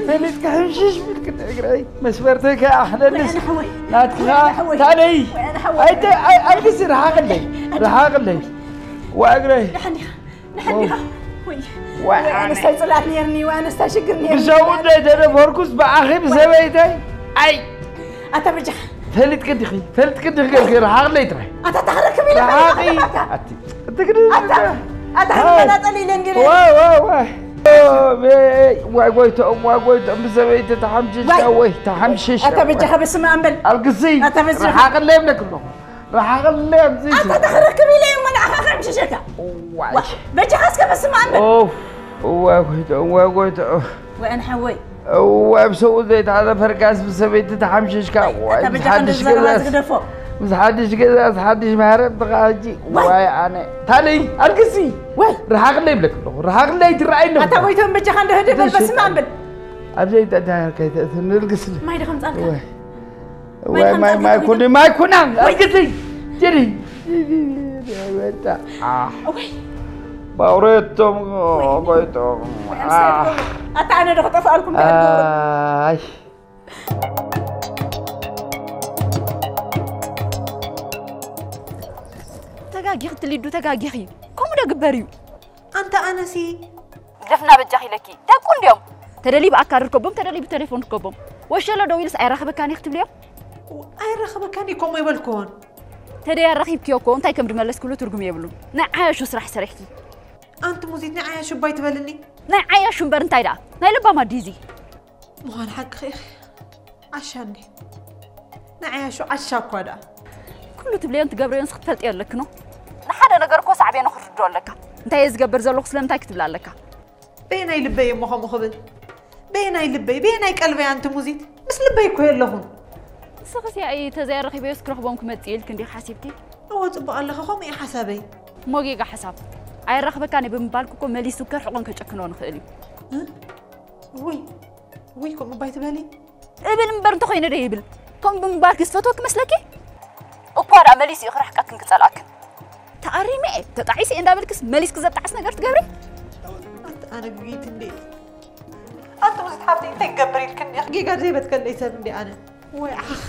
ፈሊጥካ ሕምሽሽ ብልክ እግረይ። መስበርተይ ከኣ ኣኽለልስ። ወይ ኣነ ሓወይ። ናትካ ወይ ኣነ ሓወይ። ታሊ። ወይ ኣነ ሓወይ። ኣይተ-፣ ኣይ-፣ ኣልግሲ፣ ረሓቕለይ። ኣደ-፣ ረሓቕለይ። ወእግረይ። ደሓን ዲኻ? ደሓን ዲኻ? ወይ። ወይ ወይ ኣነ። ኣነስታይ ጽላት ነይርኒ፣ ወይ ኣነስታይ ሽግር ነይርኒ። ብሰቡ እንደ ተደፈርኩስ ብኣኺ ብሰበይተይ። ኣይ። ኣታ በጃኻ። ፈልጥኪ ዲኺ? ፈልጥኪ ዲኺ? ጌርኪ ረሓቕለይ ጥራይ። ኣታ ታኽረክብ ኢለ ረሓቒ። ፈልጥካ። ኣቲ፣ ኣቲ ግዲ ኣታ፣ ኣታ ሃው። መናጠሊ ኢለ እንግዲህ። ዋይ፣ ዋይ፣ ዋይ። ኦ፣ ቤ-፣ ዋይ ጎይትኦም፣ ዋይ ጎይትኦም፣ ብሰበይቲ ተሓምሽሽ፣ ዋይ። ወይ ተሓምሽሽ። ኣታ በጃኻ በስመ ኣብ በል። ኣልግሲ። ኣታ በጃኻ። ረሓቕለይ እብለኪ ኣለኹ። ረሓቕለይ ኣብዚ። ኣታ ታኽረክብ ኢለ እሞ ንዓኻ ከምሽሸካ። ዋይ። ዋ፣ በጃኻ እስከ በስመ ኣብ በል። ኦፍ፣ ዋይ ጎይትኦም፣ ዋይ ጎይትኦም። ወይ ኣነ ሓወይ። እዋይ፣ ብሰብኡ ዘይተዓዘ ፈርጋስ ብሰበይቲ ተሓምሺሽካ። ኣይ፣ ዋይ፣ ኣታ በጃኻ ሓድሽ እንደዚ ዘረባ ገዛስ፣ ዝግደፎ። ምስ ሓድሽ ገዛስ፣ ሓድሽ ማህረምትኻ ሕጂ። ዋይ። ዋይ፣ ኣነ። ታለይ፣ ኣልግሲ። ዋይ። ርሓቕለይ ይብለክ ኣለኹ። ርሓቕለይ ትረኣይ ኣለኹ። ኣታ ጎይቶም በጃኻ እንደ ህድእ በል፣ እሺ። በስመ ኣብ በል። ኣብ ዘይተዳሃር ከይተእትኒ፣ ኣልግስኒ። ማይ ዶ ከምጻልካ? ዋይ። ማይ ዋይ፣ ማይ፣ ከምጻልካ ማይ ትብሊ? ኩኒ፣ ማይ ኩና። ዋይ። ኣልግሲ። ጀሪ። ወጣ። ኣሕ። ዋይ። ባውሬቶም፣ ወይ። ጎይቶም። ኣምሳይ ኣሕ። ኣታ ኣነ ዶ ክጠፍኣልኩም ደኣ ትገብሩ? ኣይ። ተጋጊኺ ትሊዱ፣ ተጋጊኺ። ከምኡ ዶ ግበር እዩ? ኣንታ ኣነሲ ግደፍና በጃኺ ኢለኪ። ደቁ እንድዮም። ተደልዩ ብኣካል ርከቦም፣ ተደልዩ ብቴሌፎን ርከቦም። ወሸሎ ደው ኢሉስ ኣይራኸበካን እየ ክትብልዮም? ኣይራኸበካን እየ ከምኡ ኣይበልክዎን። ተደይ ኣራኺብክዮ እኮ እንታይ ከም ድመለስክሉ ትርጉም የብሉን። ናይ ዓያሹ ስራሕ ሰሪሕኪ። ኣንቲ ሙዚት ናይ ዓያሹ እባ ኣይትበልኒ። ናይ ዓያሹ እምበር እንታይ ደኣ? ናይ ለባም ኣዲ እዚ። ምዃን ሓቅኺ ኢኺ። ዓሻ እንዴ? ንዓያሹ ዓሻ እኳ ደኣ። ኩሉ ትብልዮን ትገብርዮን ክትፈልጥዮ ኣለክኖ። ንሓደ ነገር እኮ ሳዕቤኑ ክትርድኦ ኣለካ። እንታይ እየ ዝገብር ዘለኹ ስለምንታይ ክትብል ኣለካ? በየናይ ልበይ እሞ ከምኡ ክብል? በየናይ ልበይ፣ በየናይ ቀልበይ ኣንቲ ሙዚት? ምስ ልበይ እኮ የለኹን። ንስኽስ ያኢ ተዘይ ኣረኺበዮስ ክረኽቦም ክመጽእ ኢልክ እንዲኺ ሓሲብኪ? እወ ጽቡቕ ኣለኺ፣ ከምኡ እዩ ሓሳበይ። እሞ ጌጋ ሓሳብ። ኣይራኽበካን እየ ብምባልኩ እኮ መሊሱ ከርሕቖን ከጨክኖን ይኽእል እዩ። እ? ውይ፣ ውይ፣ ከምኡ እባ ኣይትበሊ። እብል እምበር እንተኾይነ ዶ ይብል? ከምኡ ብምግባርኪ ዝፈትወኪ መስለኪ? እኳ ደኣ መሊሱ እዩ ክርሕቀክን ክጸልኣክን። ተኣሪመ እየ፣ ተጣዒሰ እየ እንዳበልክስ መሊስኪ ዘጣዕስ ነገር ትገብሪ? ኣንቲ ኣነ ግግይቲ እንዴ? ኣንቲ ሙዚት ሓፍተይ እንታይ ክገብር ኢልክኒ? ጌጋ ዘይበትከለይ ሰብ እንዴ ኣነ? ወይ ዓኽ።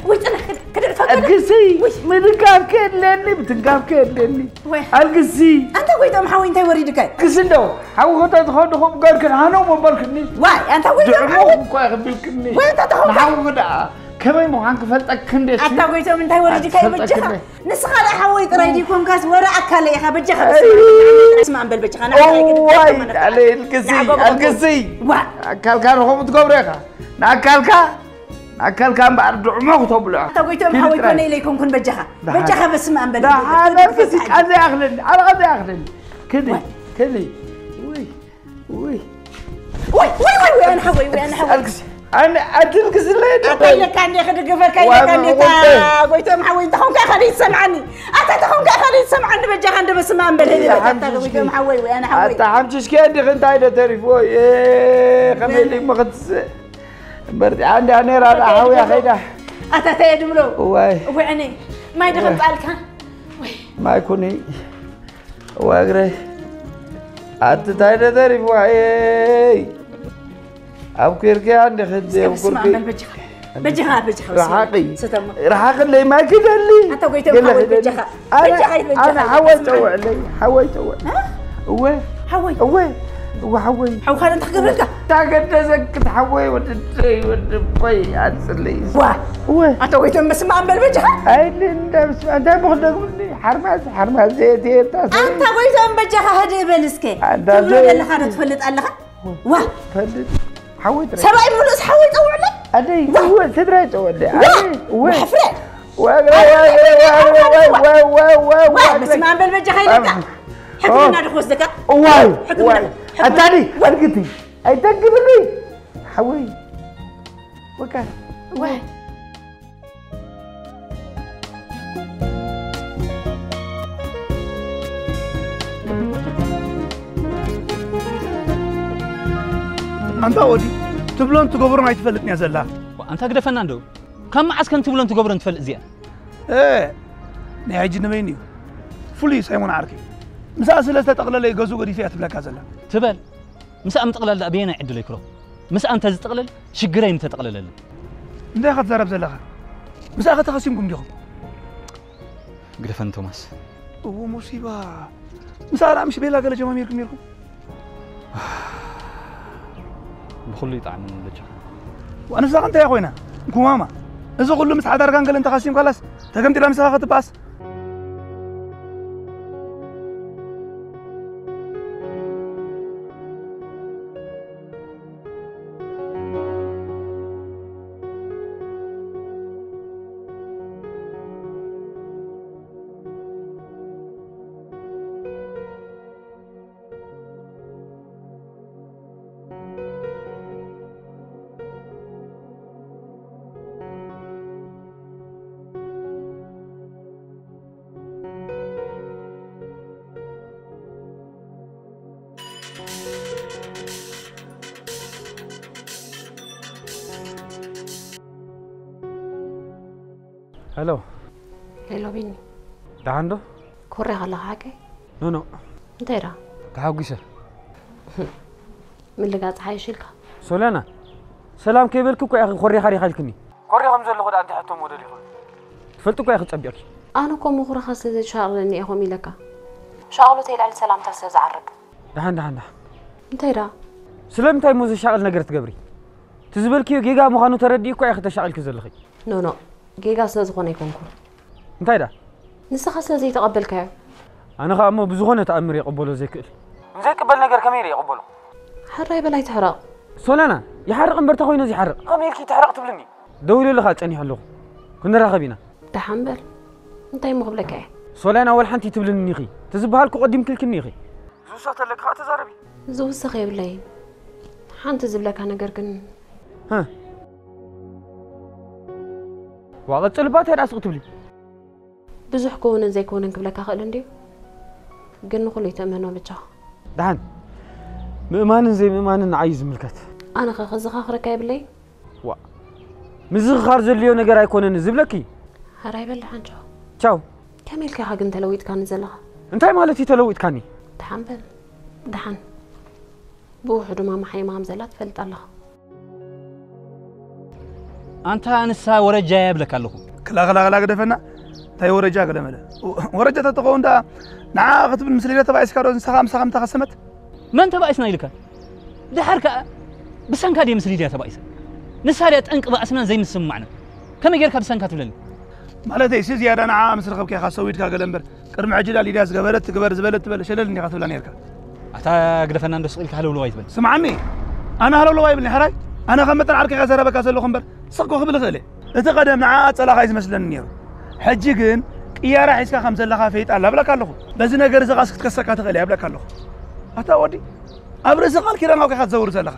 ወይ ጽናሕ ክድ-፣ ክድዕፋ ከሎ። እግስይ፣ ወይ። ምድጋፍ ከየድለኒ፣ ምትንጋፍ ከየድለኒ። ወይ። ኣልግሲ። ኣንታ ጎይቶም ሓወይ እንታይ ወሪድካ? ግሲ እንዶ፣ ሓዊ ኾታ ዝኾን ድኹም ገርክን ሃኖ መበልክኒ። ዋይ፣ ኣንታ ጎይቶም ድዕሞ ሓወይ። እኳ ይኽብልክኒ። ወይ ኣንታ ተኾንካ። ንሓዊ ደኣ፣ ከመይ ምዃን ክፈልጠክ ክንደይ ኣታ ጎይቶም እንታይ ወሪድካ ኣትፈልጠክ ይበጃኻ? ክንደይ። ንስኻ ደኣ ሓወይ ጥራይ ዲኮንካስ ወረ ኣካለ ኢኻ በጃኻ። ኣይ። ስማ እምበል በጃኻ። ንዓኻ እዋይ፣ ኣይገድፍን ኣለ ኣልግሲ፣ ዋ። ኣልግሲ። ኣካልካ ንኸምኡ ትገብሮ ኢኻ። ንኣካልካ ኣካልካ እምበኣር ድዕሞ ክተብልዖ። ኣታ ጎይቶም ኪድ ሓወይ ጥራይ። ኮነ ኢለ ኣይኮንኩን በጃኻ። ደሓን። በጃኻ በስመ ኣብ በል። ደሓን ኣልክሲ፣ ቃል ዘይኣኽለኒ፣ ኣልቃ ዘይኣኽለኒ። ክዲ፣ ዋይ። ክዲ። ውይ፣ ውይ። ወይ፣ ወይ፣ ወይ፣ ወይ፣ ኣነ ሓወይ፣ ወይ፣ ኣነ ሓወይ። ኣልክሲ፣ ኣነ ኣትልክስለይ ዶ? ኣታ ኢለካ እንዴ ክድግፈካ ዋይ፣ ኢለካ እንዴ፣ እታ መጎተይ። ጎይቶም ሓወይ፣ እንተኾንካ ኢኻ ዘይትሰምዓኒ። ኣታ እንተኾንካ ኢኻ ዘይትሰምዓኒ፣ በጃኻ እንደ በስመ ኣብ በል፣ በል፣ ኣታ ሓምሽሽኪ። ጎይቶም ሓወይ፣ ወይ፣ ኣነ ሓወይ። ኣታ ሓምሽሽኪ እንዲኺ እንታይ ዶ ተሪፍዎ? እ፣ ከመይ ኢሉ እሞ ክትስእ? በርቲዓ እንድያ ነይራ፣ ደኣ ሓውያ ከይዳ። ኣታ እንታይ እየ ድብሎ? እዋይ። እዋይ፣ ዕነይ። ማይ ዶ ከምጽኣልካ? ወይ። ማይ ኩኒ። እዋይ፣ እግረይ። ኣቲ እንታይ ዶ ተሪፍዋ? ኤይ። ኣብ ኩርክያ እንዲ ክዲ፣ ኣብ በስመ ኣብ ኩርኪ። በል በጃኻ። በጃኻ፣ በጃኻ፣ በስመ ኣብ። ርሓቂ። ስተሞ። ርሓቅለይ፣ ማይ ክደሊ። ኣታ ጎይቶም ገለ ሓወይ ክደሊ። በጃኻ። ኣነ፣ በጃኻ ይበጃኻ። ኣነ ሓወይ ጸውዕለይ፣ ሓወይ ጸውዕ። እ? እወ። ሓወይ። እወ። እወ ሓወይ። ሓውካ እንታይ ክገብረልካ? ታገደሰ ክትሓወይ ወድደይ ወድቦይ ኣጽለይ። ዋ። እወ። ኣታ ጎይቶም በስመ ኣብ በል በጃኻ። ኣይሊ እንዳ በስመ ኣብ እንታይ ብኽደግምኒ? ሓርማዝ፣ ሓርማዝ ዘየትየታ ሰብ። ኣንታ ጎይቶም በጃኻ ህድእ በል እስከ። ኣንታ ትብሎ ዘየ- ዘለኻ ዶ ትፈልጥ ኣለኻ? ዋ። ፈልጥ። ሓወይ ጥራይ። ሰብኣይ ምሉእስ ሓወይ ጸውዕለይ? ኣደይ፣ ዋ። እወ፣ ስድራይ ጸውዕለይ። ዋ። ኣደይ፣ እወ። ሕፍረት። ወግረ፣ ወግረ፣ ወግረ፣ ወግረ፣ ወግረ፣ ወግረ፣ ወግረ፣ ዋ፣ ወግረ። በስመ ኣብ በል በጃኻ ኢለካ። ኣም። ሕክምና ኦ። ዶ ክወስደካ? እዋይ፣ ሕክምና፣ እዋይ። ሕክምና። ኣታዲ፣ ወ- ኣልግቲ። ኣይተግብኒ። ሓወይ። ወቃ። ዋይ። ኣንታ ወዲ፣ ትብሎን ትገብሮን ኣይትፈልጥን እያ ዘላ። ኣንታ ግደፈና እንዶ። ካብ መዓስ ከም ትብሎን ትገብሮን ትፈልጥ እዚኣ? እ፣ ናይ ሕጂ ንበይኑ እዩ። ፍሉይ ሳይሞን ዓርከይ። ምስኣ ስለ ዝተጠቕለለ እዩ ገዝኡ ገዲፈ እያ ትብለካ ዘላ። ትበል። ምስኣ ምጥቕላል ደኣ በየናይ ዕድለይ ክረኽቦ? ምስኣ እንተ ዝጥቕለል ሽግረይ ምተጠቕለለለይ። እንታይ ኢኻ ትዛረብ ዘለኻ? ምስኣ ኸ ተኸሲምኩም ዲኹም? ግደፈኒ ቶማስ። እዎ ሙሲባ። ምስኣ ደኣ ምሽ ቤላ ገለ ጀማሚርኩም ኔርኩም? ብኹሉ ይጥዓመኒ በጃኻ። ዋንሳ እንታይ ኮይና? ኩማማ። እዚ ኩሉ ምስ ሓዳርካን ገለን ተኻሲምካላስ ተገምጢላ ምሳኻ ክትበኣስ? ሄሎ። ሄሎ ቢኒ። ደሓን ዶ? ኮሪኻ ኣለኻ ሓቀይ? ኖ፣ ኖ። እንታይ ደኣ? ተሓጒሰ። ምልጋጽ ሓይሽ ኢልካ? ሶልያና፣ ሰላም ከይበልኪ እኮ ኢኺ ኮሪኻ ዲኻ ኢልክኒ። ኮርየ ከም ዘለኹ ደኣ እንታይ ሕቶ ምወደል ይኽእል? ትፈልጢ እኳ ኢኺ ጸቢቕኪ። ኣነ እኮ ምኹርኻ ስለ ዘሻቕለኒ እየ ከምኡ ኢለካ። ሻቕሎተይ ልዕሊ ሰላምታ ስለ ዝዓርግ። ደሓን፣ ደሓን፣ ደሓን። እንታይ ደኣ? ስለምንታይ እሞ ዘሻቕል ነገር ትገብሪ? እቲ ዝበልክዮ ጌጋ ምዃኑ ተረዲኡ እኳ ኢኺ ተሻቒልኪ ዘለኺ። ኖ፣ ኖ፣ ጌጋ ስለ ዝኾነ ኣይኮንኩን። እንታይ ደኣ? ንስኻ ስለ ዘይተቐበልካዮ። ኣነ ኸኣ እሞ ብዝኾነ ተኣምር የቐበሎ ዘይክእል። ንዘይቅበል ነገር ከመይ ኢለ የቐበሎ? ሕራይ በል ኣይትሕረቕ። ሶለና፣ ይሓርቕ እምበር ተኾይኑ እዚ ይሓርቕ። ከመይ ኢልኪ ትሕረቕ ትብልኒ? ደዊለልኻ ጸኒሐ ኣለኹ። ክንራኸብ ኢና። ደሓን በል። እንታይ እሞ ክብለካ እየ? ሶለና፣ ወላ ሓንቲ ትብልኒ ኢኺ። እቲ ዝበሃልኩ ቀዲምክልክኒ ኢኺ። ዝውሰኽ ተለኪ ኸኣ ተዛረቢ። ዝውሰኽ የብለይን። ሓንቲ ዝብለካ ነገር ግን። ሃ። ዋ፣ ቀጽልባ፣ እንታይ ደኣ ስቕ ትብሊ? ብዙሕ ክውንን ዘይክውንን ክብለካ ክእል እንድዩ። ግን ንኹሉ ይትእመኖ ብቻ። ደሓን፣ ምእማንን ዘይምእማንን ንዓይ እዩ ዝምልከት። ኣነ ኸ ከዘኻኽረካ የብለይን? ዋ፣ ምዝኽኻር ዘድልዮ ነገር ኣይኮነን ዝብለኪ። ሕራይ በል ደሓን ቻው። ቻው። ከመይ ኢልካ ኢኻ ግን ተለዊጥካኒ ዘለኻ? እንታይ ማለት እዩ ተለዊጥካኒ? ደሓን በል። ደሓን። ብውሕዱ ማማ ሓይማ ከም ዘላ ትፈልጥ ኣለኻ። ኣንታ ንሳ ወረጃ እያ እብለካ ኣለኹ። ክላ፣ ክላ፣ ክላ ግደፈና። እንታይ ወረጃ ገለ መለ? ወረጃ ተትኸውን ደኣ ንዓ ክትብል ምስ ሊድያ ተባኢስካ ዶ ንስኻ ምሳኻ ምተኸሰመት? መን ተባኢስና ኢልካ? ደሓር ከኣ ብሰንካ ድየ ምስ ሊድያ ተባኢሰ? ንሳ ድያ ጠንቂ ባእስናን ዘይምስምማዕናን? ከመይ ጌርካ ብሰንካ ትብለኒ? ማለተይ፣ ሲ ዝያዳ ንዓ ምስ ረኸብካ ኢኻ ሰዊድካ ገለ እምበር፣ ቅድሚ ሕጂ ዳ ሊድያ ዝገበረት ትግበር፣ ዝበለት ትበል፣ ሸለል እንዲኻ ትብላ ኔርካ። ኣታ ግደፈና እንዶ ስቕ ኢልካ ሃለውለው ኣይትበል። ስምዓኒ፣ ኣነ ሃለውለው ኣይብልን፣ ሕራይ? ኣነ ከም መጠን ዓርከይ እየ ዘረበካ ዘለኹ እምበር፣ ስቕ እኮ ክብል እኽእል እየ። እቲ ቀደም ንዓ ጸላኻ እዩ ዝመስለኒ ኔሩ። ሕጂ ግን ቅያራ ሒዝካ ከም ዘለኻ ፈይጣ ኣላ እብለካ ኣለኹ። በዚ ነገር እዚ ኻስ ክትከሰካ ትኽእል እያ እብለካ ኣለኹ። ኣታ ወዲ፣ ኣብ ርእሲ ቃል ኪዳን ኣውቂኻ ትዘውር ዘለኻ።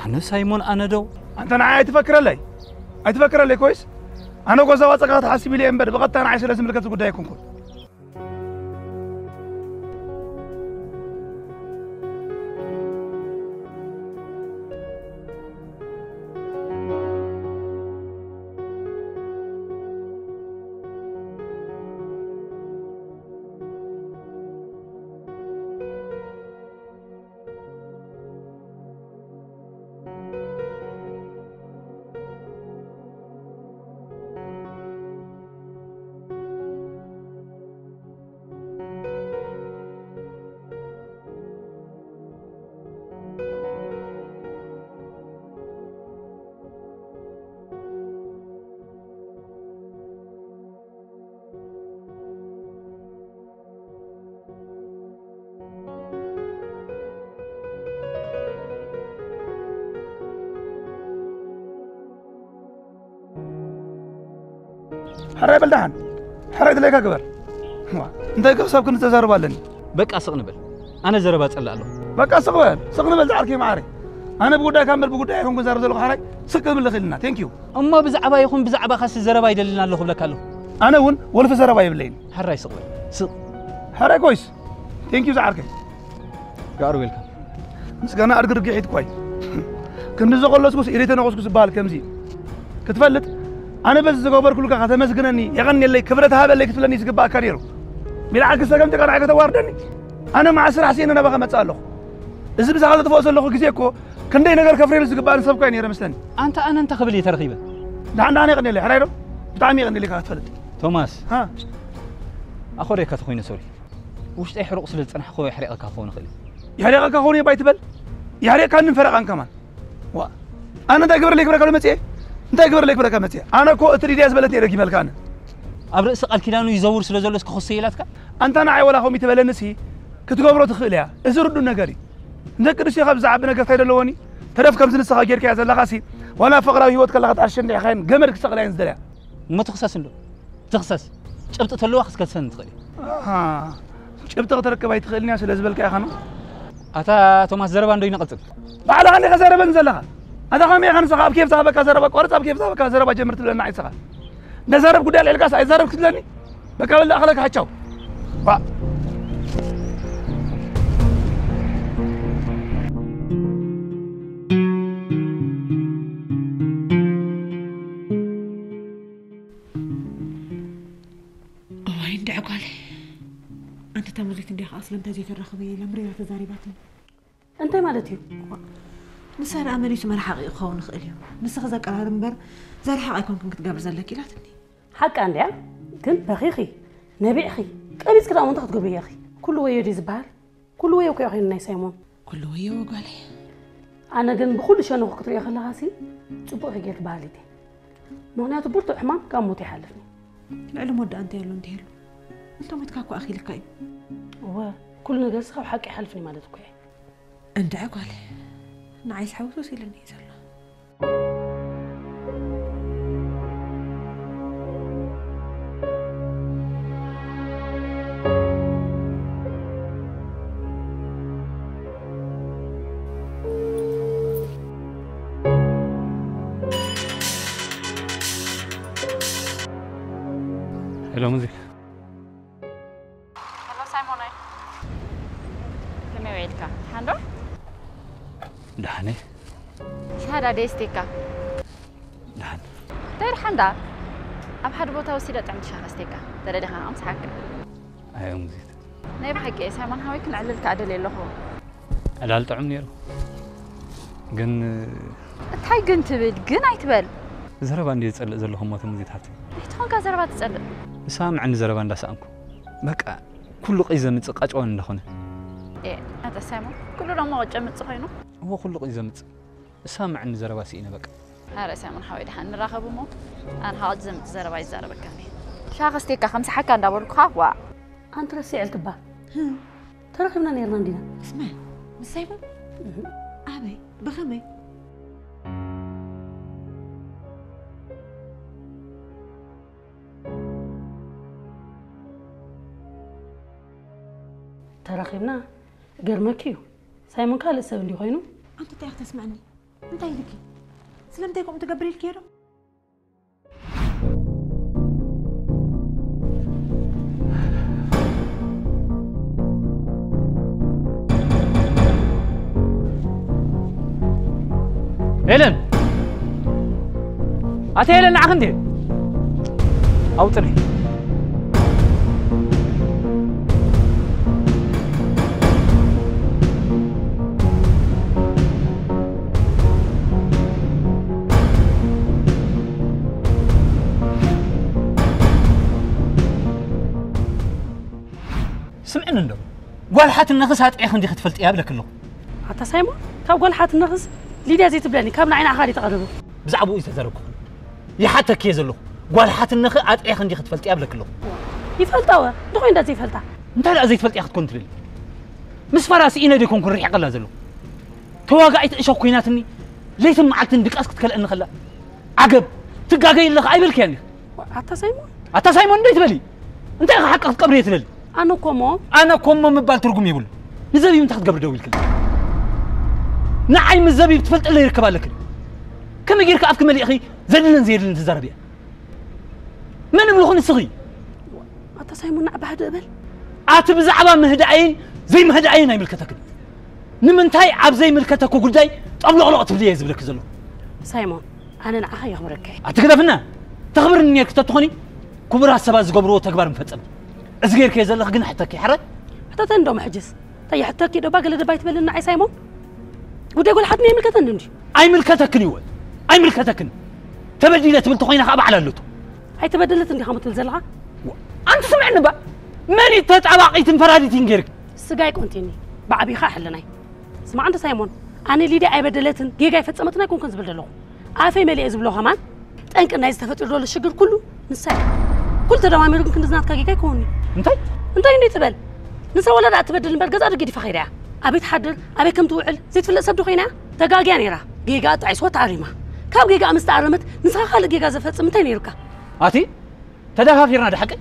ኣነ ሳይሞን፣ ኣነ ዶ? ኣንተ ንዓይ ኣይትፈክረለይ። ኣይትፈክረለይ ኮይስ? ኣነ ጎዛ ዋጸካ ክትሓስብ ኢለ እየ እምበር፣ ብቐጥታ ንዓይ ስለ ዝምልከት ጉዳይ ኣይኮንኩን። ሕራይ በል ደሓን። ሕራይ ድሌካ ግበር። ዋ፣ እንታይ ካብ ሳብ ክንተዛረብ ኣለኒ? በቃ ስቕ ንበል። ኣነ ዘረባ ጸላእ ኣለኹ። በቃ ስቕ በል፣ ስቕ ንበል ዝዓርከይ መዓረይ። ኣነ ብጉዳይካ እምበር ብጉዳይ ኣይኮንኩን ዛረብ ዘለኹ ሕራይ። ስቅ ክብል ክኢልና። ቴንክ ዩ። እሞ ብዛዕባ ይኹን ብዛዕባ ካሲ ዘረባ ይደልን ኣለኹ ብለካ ኣለኹ። ኣነ እውን ወልፊ ዘረባ የብለይን። ሕራይ ስቕ በል። ስቕ። ሕራይ ኮይስ። ቴንክ ዩ ዝዓርከይ። ጋሩ ዌልካም። ምስጋና ኣድጊ ርግሒት እኳ እዩ። ክንዲ ዘቆለስኩስ ኢደ ተነቑስኩስ ዝበሃል ከምዚ እዩ። ክትፈልጥ፣ ኣነ በዚ ዝገበርኩልካ ከተመስግነኒ፣ የቐንየለይ፣ ክብረት ሃበለይ ክትብለኒ ዝግባኣካ ነይሩ። ሚልዓ ክሰገም ተቀርዓ ከተዋርደኒ። ኣነ መዓስ ስራሕ ስኢነ ናባኻ መጽእ ኣለኹ። እዚ ብሳኻ ዘጥፍኦ ዘለኹ ግዜ እኮ ክንደይ ነገር ከፍርየሉ ዝግባኣኒ ሰብ እኳ እዩ ነይረ መስለኒ። ኣንታ ኣነ እንታይ ክብል እየ ተረኺበ? ደሓን ደሓን የቐንየለይ፣ ሕራይ ዶ? ብጣዕሚ የቐንየለይ ካብ ክትፈልጥ። ቶማስ፣ ሃ? ኣኾርየካ ተኾይነ ሶሪ። ውሽጠይ ሕሩቕ ስለ ዝጸናሕኩ የሕሪቐካ ክኸውን ይኽእል እዩ። የሕሪቐካ ክኸውን እዩ ባይትበል? የሕሪቕካንን ፈረቓን ከማን። ዋ፣ ኣነ እንታይ ግበረለይ ክብለካ ዶ መጽየ? እንታይ ግበረለይ ክብለካ መጽየ? ኣነ እኮ እቲ ሊድያ ዝበለትኒ እየ ደጊመልካ ኣነ። ኣብ ርእሲ ቃል ኪዳኑ ይዘውር ስለ ዘሎ እስከ ክሰይ ኢላትካ? ኣንታ ንዓይ ወላ ከምኡ ይትበለኒ ሲ ክትገብሮ ትኽእል እያ። እዚ ርዱእ ነገር እዩ። ንደቂ ኣንስትዮ ካብ ዝዓቢ ነገር እንታይ ደለወን እዩ? ተረፍ ከምዚ ንስኻ ጌርካያ ዘለኻ ሲ ዋላ ፍቕራዊ ህይወት ከለኻ ተኣሸንዲዕካየን ገመድ ክሰቕላየን ዝደልያ። እሞ ትኽሰስ እንዶ። ትኽሰስ። ጭብጢ ተለዋ ክትከሰኒ ትኽእል እያ። ኣሃ። ጭብጢ ክትረክብ ኣይትኽእልን እያ ስለ ዝበልካ ኢኻ ነው? ኣታ ቶማስ ዘረባ እንዶ ይንቐጽል። ባዕልኻ እንዲኻ ዘረበን ዘለኻ። ኣታ ከመይ ኢኻ ንስኻ ኣብ ኬፍ ዝሃበካ ዘረባ ቆርጽ ኣብ ኬፍ ዝሃበካ ዘረባ ጀምር ትብለና ዓይስኻ። ነዛረብ ጉዳይ ኣልዒልካስ ኣይዛረብ ክትብለኒ? በቃ በል ኣኸለካ ሓቻው። ባ- እዋይ እንድዒ ጓለይ። ኣንቲ ተሙዚት እንዲያ ከዓ ስለምንታይ ዘይተራኽበ ኢላ ምሪራ ተዛሪባትኒ። እንታይ ማለት እዩ? ንሳ ደኣ መሊሱ መርሓቂ ክኸውን ይኽእል እዩ። ንስኺ ዘቀራርብ እምበር ዘርሕቕ ኣይኮንክን ክትገብሪ ዘለኪ ኢላትኒ። ሓቃ እንድያ፣ ግን በኺኺ፣ ነቢዕኺ፣ ቀቢጽኪ ደኣ እሞ እንታይ ክትገብርዮ ኢኺ? ኩሉ ወዮ ድዩ ዝበሃል? ኩሉ ወዮ እኮ እዩ ኮይኑ ናይ ሳይሞን። ኩሉ ወዮ ጓለይ። ኣነ ግን ብኹሉ ሸነኹ ክትሪኦ ከለኻሲ ጽቡቕ ኢኺ ጌርኪ በሃሊት እየ። ምኽንያቱ ብርቱዕ ሕማም ካብ ሞት ይሓልፍ እዩ። ልዕሊ ሞት ደኣ እንታይ ኣሎ እንዲህሉ? እንተ ሞትካ እኮ ኣኺልካ እዩ። እወ፣ ኩሉ ነገርሲ ካብ ሓቂ ይሓልፍ እዩ ማለት እኮ እየ። እንድዒ ጓለይ፣ ንዓይስ ሕውስውስ ኢሉኒ እዩ ዘሎ። ሄሎ ሙዚክ ሄሎ ሳይሞናይ፣ ከመይ ውዒልካ? ደሓን ዶ? ደሓነ። ሻሃዳ ደየስቴካ? ደሓን። እንታይ ደሓን ደኣ? ኣብ ሓደ ቦታ ወሲደ ጥዕምቲ ሻሂ ከስቴካ። ተደሊኻ ከኣ ምሳሓካ። ኣይ ሙዚት። ናይ ብሓቂ እየ ሳይሞን ሓወይ፣ ክነዕልል ከኣ ደልየ ኣለኹ። ዕላል ጥዑም ነይሩ። ግን እንታይ ግን ትብል? ግን ኣይትበል። ዘረባ እንድየ ዝጸልእ ዘለኹ እሞ ሙዚት ሓፍተይ። እንታይ ትኾንካ ዘረባ ትጸልእ? ንሳ ምዕኒ ዘረባ እንዳሰኣንኩ። በቃ ኩሉ ቅይ ዘምጽእ ቃጭዋን እንዳኾነ። ኤ፣ ኣታ ሳይሞን፣ ኩሉ ደሞ ቅጭ ምጽእ ኮይኑ? እዎ ኩሉ ቅይ ዘምጽእ። ንሳ ምዕኒ ዘረባ ስኢነ በቃ። ኣረ ሳይሞን ሓወይ ደሓን ንራኸብ እሞ ኣነ ሓወት ዘምጽእ ዘረባ ይዛረበካ እየ። ሻሂ ከስቴካ ከምስሓካ እንዳበልኩኻ ዋ። ኣንቲ ረሲዐልኪ እባ። ተራኺብና ነይርና እንዲና። ምስ መን? ምስ ሳይሞን? ኣበይ? ብኸመይ? ተራኺብና ገርመኪ እዩ። ሳይሞን ካልእ ሰብ እንዲ ኮይኑ። ኣንቲ እንታይ ኢኺ ተስምዕኒ? እንታይ ኢልኪ? ስለምንታይ ከምኡ ትገብሪ ኢልኪዮ ዶ? ሄለን! ኣቲ ሄለን ንዓኺ እንዴ? ኣውጥኒ። ስምዕኒ እንዶ ጓል ሓትነኽስ ኣጥዒኺ እንዲኺ ትፈልጥያ እብለኪ ኣለኹ። ኣታ ሳይሞን ካብ ጓል ሓትነኽስ ሊድያ ዘይትብለኒ ካብ ንዓይ ንዓኻ ድዩ ተቐርብ? ብዛዕባኡ እዩ ዝተዛረብኩ። ይሓተኪ እየ ዘለኹ። ጓል ሓትነኺ ኣጥዒኺ እንዲኺ ትፈልጥያ እብለኪ ኣለኹ። ይፈልጣ ወ እንድኾይ እንዳ ዘይፈልጣ። እንታይ ደኣ ዘይትፈልጥያ ክትኮን ትደሊ? ምስ ፋራ ስኢነ ዶ ይኮንኩ ርሒቐላ ዘለኹ? ተዋጋኢት እሾኽ ኮይናትኒ ለይትን መዓልትን ድቃስ ክትከልአኒ ከላ ዓገብ ትጋገይ ኣለኺ ኣይበልክያን ኢኺ። ኣታ ሳይሞን ኣታ ሳይሞን እንዶ ይትበሊ እንታይ ኢኺ ሓቂ ክትቀብሪ እየ ትደሊ? ኣነ እኮ እሞ ኣነ እኮ እሞ ምባል ትርጉም የብሉ። ንዘቢብ እንታይ ክትገብሪ ደው ኢልክኒ? ንዓይ ምስ ዘቢብ ትፈልጥለይ ርክብ ኣለክን። ከመይ ጌርካ ኣፍኪ መሊእኺ ዘድልን ዘየድልን ትዛረብያ? መን እብልኹ ንስኺ? ኣታ ሳይሞን ናዕ ባህደ እበል። ኣቲ ብዛዕባ ምህዳኣይን ዘይምህዳኣይን ኣይምልከተክን። ንምንታይ ኣብ ዘይምልከተኩ ጉዳይ ጠብሎቕሎቕ ትብልየ ዝብለኪ ዘለኹ? ሳይሞን ኣነ ንዓኻ የኽብረካ እየ። ኣቲ ግደፍና ተኽብርኒ ኔርኪ ተትኾኒ ክቡራት ሰባት ዝገብርዎ ተግባር ምፈጸምኪ። እዚ ጌርክዮ ዘለኺ ግን ሕተኪ ሕረ። ሕተተኒ ዶ መሕጅስ? እንታይ ይሕተኪ ዶ እባ ገለ ደባ ኣይትበልኒ ንዓይ ሳይሞን? ጉዳይ ጓል ሓትኒ ኣይምልከተኒ እንድዩ። ኣይምልከተክን እዩ ኣይምልከተክን። ተበዲለ ትብል ተኾይና ከዓ በዓል ኣለቶ። ኣይተበደለትን ዲኻ ትብል ዘለኻ? ኣንቲ ስምዕኒ እባ መን እዩ ተጣባቒትን ፈራዲትን ጌርኪ? ስጋይ ቆንቲኒ ብዓቢኻ ሕልናይ። ስማዕ እንተ ሳይሞን ኣነ ሊድያ ኣይበደለትን ጌጋ ኣይፈጸመትን ኣይኮንኩን ዝብል ዘለኹ። ኣፈይ መሊኤ ዝብሎ ከማን ጠንቂ ናይዚ ተፈጢሩ ዘሎ ሽግር ኩሉ ንሳ እያ። ኩሉ ተደማሚሩ ግን ክንድዚ ናትካ ጌጋ ኣይከውን'ዩ። እንታይ? እንታይ እንድዩ ትበል? ንሳ ወላ ደኣ ትበድል እምበር ገዛእ ዶ ገዲፋ ከይዳ እያ? ኣበይ ትሓድር ኣበይ ከም ትውዕል ዘይትፍለጥ ሰብ ዶ ኮይና እያ? ተጋግያ ነይራ። ጌጋኣ ጣዒስዋ ተኣሪማ። ካብ ጌጋኣ ምስ ተኣረመት ንስኻ ካልእ ጌጋ ዘፈጽም እንታይ ነይሩካ? ኣቲ ተደፋፊርና ድሓቂ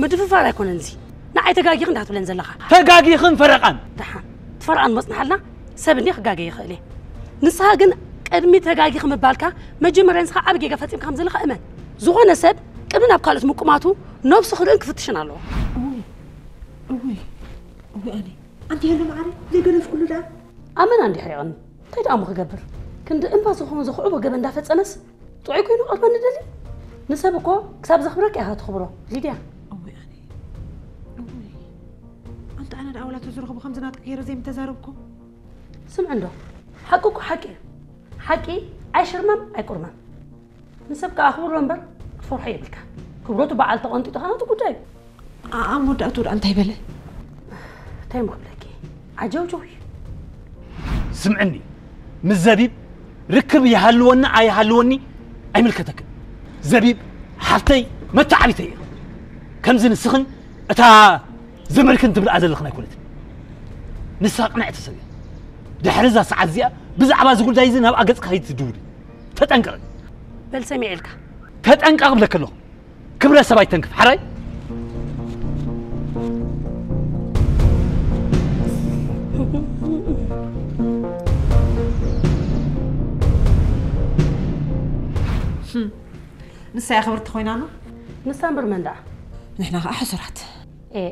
ምድፍፋር ኣይኮነን እዚ ንዓይ ተጋጊኺ እንዳ ትብለን ዘለኻ ተጋጊኽን ፈረቓን ደሓን እቲ ፈረቓን መጽንሓልና ሰብ እንድየ ክጋገ ይኽእል እየ ንስኻ ግን ቅድሚ ተጋጊኺ ምባልካ መጀመርያ ንስኻ ዓቢ ጌጋ ፈጺምካ ከም ዘለኻ እመን ዝኾነ ሰብ ቅድሚ ናብ ካልኦት ምቁማቱ ነብሱ ክርእን ክፍትሽን ኣለዎ እውይ እውይ እውይ ኣነ ኣንቲ ሄሉ መዓረይ ዘይገደፍኩሉ ደኣ ኣመና እንዲ ሕሪቕኒ እንታይ ደኣ እሞ ክገብር ክንዲ እምባ ዝኾነ ዘኽዕቦ ገበን እንዳፈጸመስ ጥዑይ ኮይኑ ክቐርበኒ ደልዩ ንሰብ እኮ ክሳብ ዘኽብረካ ኢኻ ትኽብሮ ሊድያ እውይ ኣነ እውይ ኣንተ ኣነ ደኣ ወላ ተዝረኽቦ ከምዚ ናትካ ገይረ ዘይምተዛረብኩ ስምዒ እንዶ ሓቂ እኮ ሓቂ እዩ ሓቂ ኣይሽርመም ኣይቁርመም። ንሰብ ከኣ ኣኽብሮ እምበር ክትፈርሖ የብልካ። ክብረቱ በዓል ተቐንጢጡ ኻናቱ ጉዳዩ። ኣብ መወዳእቱ ደኣ እንታይ በለ? እንታይ ምኽብለኪ? ዓጀውጀው እዩ። ስምዕኒ፣ ምስ ዘቢብ ርክብ ይሃልወኒ ኣይሃልወኒ ኣይምልከተክን። ዘቢብ ሓፍተይ መተዓቢተይ እያ። ከምዚ ንስኽን እታ ዘመድክን ትብልኣ ዘለኽን ኣይኮነትን። ንሳ ቅንዕቲ ሰብ እያ። ድሕሪ እዛ ሰዓት እዚኣ ብዛዕባ እዚ ጉዳይ እዚ ናብኣ ገጽካ ከይትድውሊ ተጠንቀቒ። በል ሰሚዐልካ። ተጠንቀቕ ብለኪ ኣለኹ። ክብረ ሰብ ኣይተንክፍ ሓራይ። ንሳ እያ ክብርቲ ኮይና ነው። ንሳ እምበር መን ደኣ? ንሕና ከዓ ሕሱራት። ኤ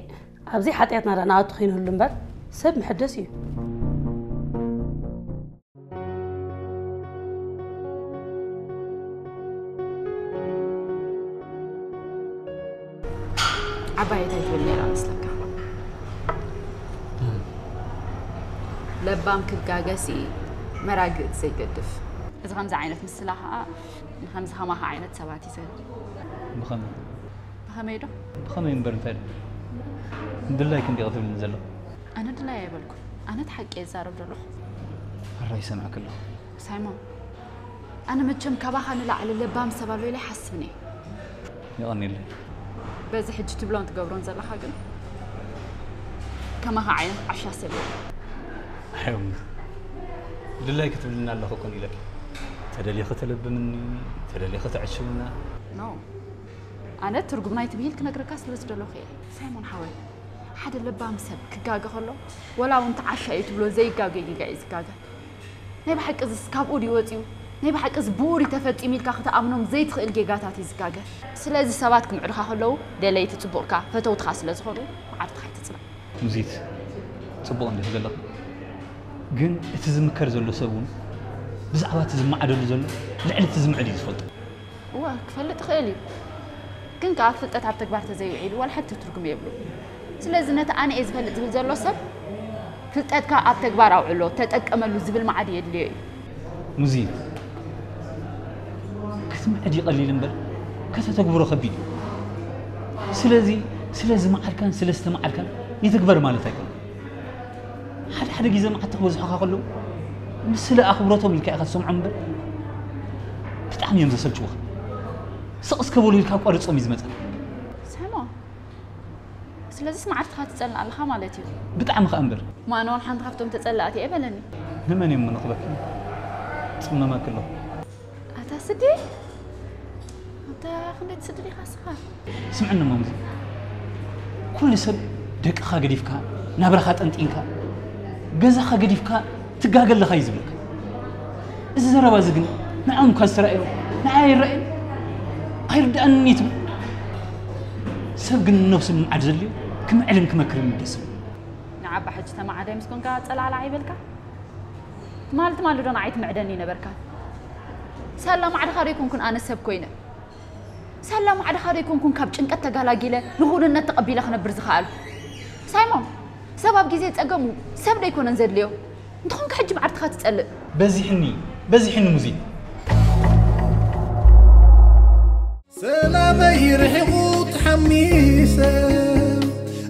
ኣብዚ ሓጢኣትና ደኣ ንኣቱ ከይንህሉ እምበር ሰብ ምሕደስ እዩ። ዓባይ እንታይ ትብል ነይራ መስለካ? ለባም ክጋገሲ መራግጥ ዘይገድፍ። እዚ ከምዚ ዓይነት ምስላ ከዓ ንከምዚ ከማኻ ዓይነት ሰባት እዩ ዘድሊ። ብኸመይ? ብኸመይ ዶ? ብኸመይ እምበር እንታይ ዶ? ድላይኪ እንዲኺ ትብልኒ ዘለኺ። ኣነ ድላይ ኣይበልኩን። ኣነ እቲ ሓቂ እየ ዝዛረብ ዘለኹ። ሕራይ ይሰምዐኪ ኣለኹ። ሳይሞን፣ ኣነ መቸም ካባኻ ንላዕሊ ለባም ሰብ ኣሎ ኢለ ኣይሓስብን እየ። የቐንየለይ። በዚ ሕጂ ትብሎን ትገብሮን ዘለኻ ግን ከማኻ ዓይነት ዓሻ ሰብ የለን። ኣዮም ድላይኪ ትብልኒ ኣለኺ እኮ ኢለኪ። ተደሊኺ ተለብምኒ፣ ተደሊኺ ተዕሽውና። ኖ፣ ኣነ ትርጉም ናይቲ ብሂል ክነግረካ ስለ ዝደለኹ እየ። ሳይሞን ሓወይ፣ ሓደ ለባም ሰብ ክጋገ ከሎ፣ ወላ እውን ተዓሻ እዩ ትብሎ ዘይጋገ ጌጋ እዩ ዝጋገ። ናይ ብሓቂ እዚስ ካብኡ ድዩ ወፂኡ? ናይ ብሓቂ እዚ ብኡ ድዩ ተፈፂሙ ኢልካ ክትኣምኖም ዘይትኽእል ጌጋታት እዩ ዝጋገ። ስለዚ ሰባት ክምዕዱኻ ከለዉ ደለይቲ ፅቡቕካ፣ ፈተውትኻ ስለ ዝኾኑ መዓርትኻ ኣይትፅላእ። ሙዚት፣ ፅቡቕ እንዲኺ ዘለኺ። ግን እቲ ዝምከር ዘሎ ሰብ እውን ብዛዕባ እቲ ዝመዓደሉ ዘሎ ልዕሊ እቲ ዝምዕድ እዩ ዝፈልጦ። እወ ክፈልጥ ይኽእል እዩ፣ ግን ከኣ ፍልጠት ኣብ ተግባር ተዘይውዒሉ ዋላ ሓንቲ ትርጉም የብሉን። ስለዚ ነቲ ኣነ እየ ዝፈልጥ ዝብል ዘሎ ሰብ ፍልጠትካ ኣብ ተግባር ኣውዕሎ፣ ተጠቀመሉ ዝብል መዓዲ የድልዮ እዩ። ሙዚ ክትምዕድ ይቐሊል እምበር ከተተግብሮ ከቢድ እዩ። ስለዚ ስለ ዝመዓድካን ስለ ዝተመዓድካን ይትግበር ማለት ኣይኮነን። ሓደ ሓደ ግዜ መዓት ክበዝሑኻ ከለዉ ንስለ ኣኽብሮቶም ኢልካ ኢኻ ትሰምዖም እምበር ብጣዕሚ እዮም ዘሰልችዉኻ። ስቕ እስከ በሉ ኢልካ ቆርጾም እዩ ዝመጸካ። ሰሞ ስለዚስ መዓርትኻ ትጸልእ ኣለኻ ማለት እዩ። ብጣዕሚ ኸኣ እምበር። ማኖን ሓንቲ ካብቶም ተጸላእቲ እየ በለኒ። ንመን እዮም ምንኽበኪ? ጽመመኪ ኣለኹ። ኣታ ስዲ ኣታ ክንደይ ትስድድ ኢኻ ስኻ? ስምዕኒ ማሙዚ፣ ኩሉ ሰብ ደቅኻ ገዲፍካ፣ ናብራኻ ጠንጢንካ፣ ገዛኻ ገዲፍካ ትጋገ ኣለኻ እዩ ዝብለካ። እዚ ዘረባ እዚ ግን ንዓኦም እኳ ዝተራእዮ ንዓይ ኣይረኣየን ኣይርድኣንን እዩ ትብል። ሰብ ግን ንነብሱ ምምዓድ ዘድልዮ ክምዕድን ክመክርን እዩ ደስ ዝብል። ንዓባ ሕጂ ተመዓዳይ ምስ ኮንካ ጸላዕላዕ ይበልካ። ትማል ትማል ዶ ንዓይ ትምዕደኒ ነበርካ? ሳላ ማዕድኻ ዶ ኣይኮንኩን ኣነ ሰብ ኮይነ? ሳላ ማዕድኻ ዶ ኣይኮንኩን ካብ ጭንቀት ተጋላጊለ ንኹንነት ተቐቢለ ክነብር ዝኸኣልኩ? ሳይሞን፣ ሰብ ኣብ ግዜ ጸገሙ ሰብ ዶ ኣይኮነን ዘድልዮ? እንተኾንካ ሕጂ ማዕድትኻ ትጸልእ። በዚሕኒ በዚሕኒ ሙዚ ሰላመይ ርሒቑ ተሓሚሰ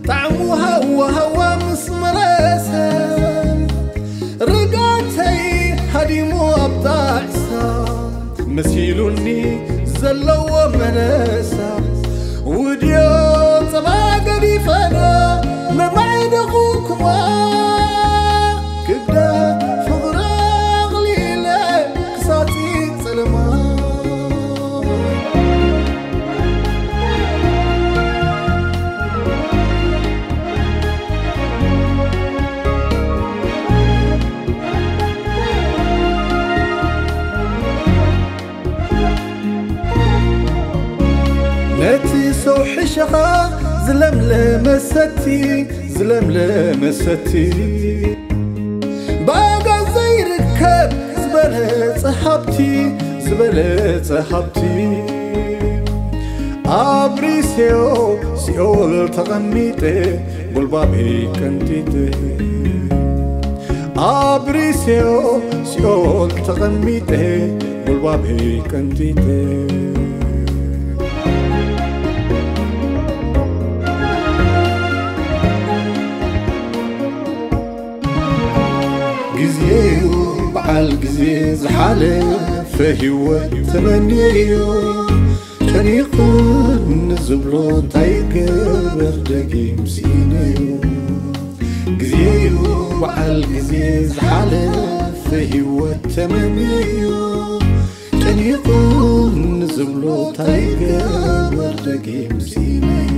ጣዕሙ ሃዋ ሃዋ ምስ መለሰ ርጋተይ ሃዲሙ ኣብ ጣዕሳ መሲሉኒ ዘለዎ መለሳ ውድዮ ጸባ ገዲፈና መማዕደኹኩማ ክብዳ ፍቕሪ ኣቕሊለ ክሳጺ ጸለማ ነቲ ሰው ሕሸኻ ዝለምለመ ሰቲ ዝለምለመ ሰቲ ባጋ ዘይርከብ ዝበለጸ ሃብቲ ዝበለጸ ሃብቲ ኣብሪሴዮ ሲኦል ተቐሚጠ ጎልባበይ ቀንጢጠ ኣብሪሴዮ ሲኦል ተቐሚጠ፣ ጉልባበይ ቀንጢጠ። ግዜዩ በዓል ግዜ፣ ዝሓለፈ ህይወት ተመንየዮ። ጨኒቕኒ ዝብሎ እንታይ ይገበር፣ ደጊም ስኢነዮ። ግዜዩ በዓል ግዜ፣ ዝሓለፈ ህይወት ተመንየዮ። ጨኒቕኒ ዝብሎ እንታይ ይገበር፣ ደጊም ስኢነዮ።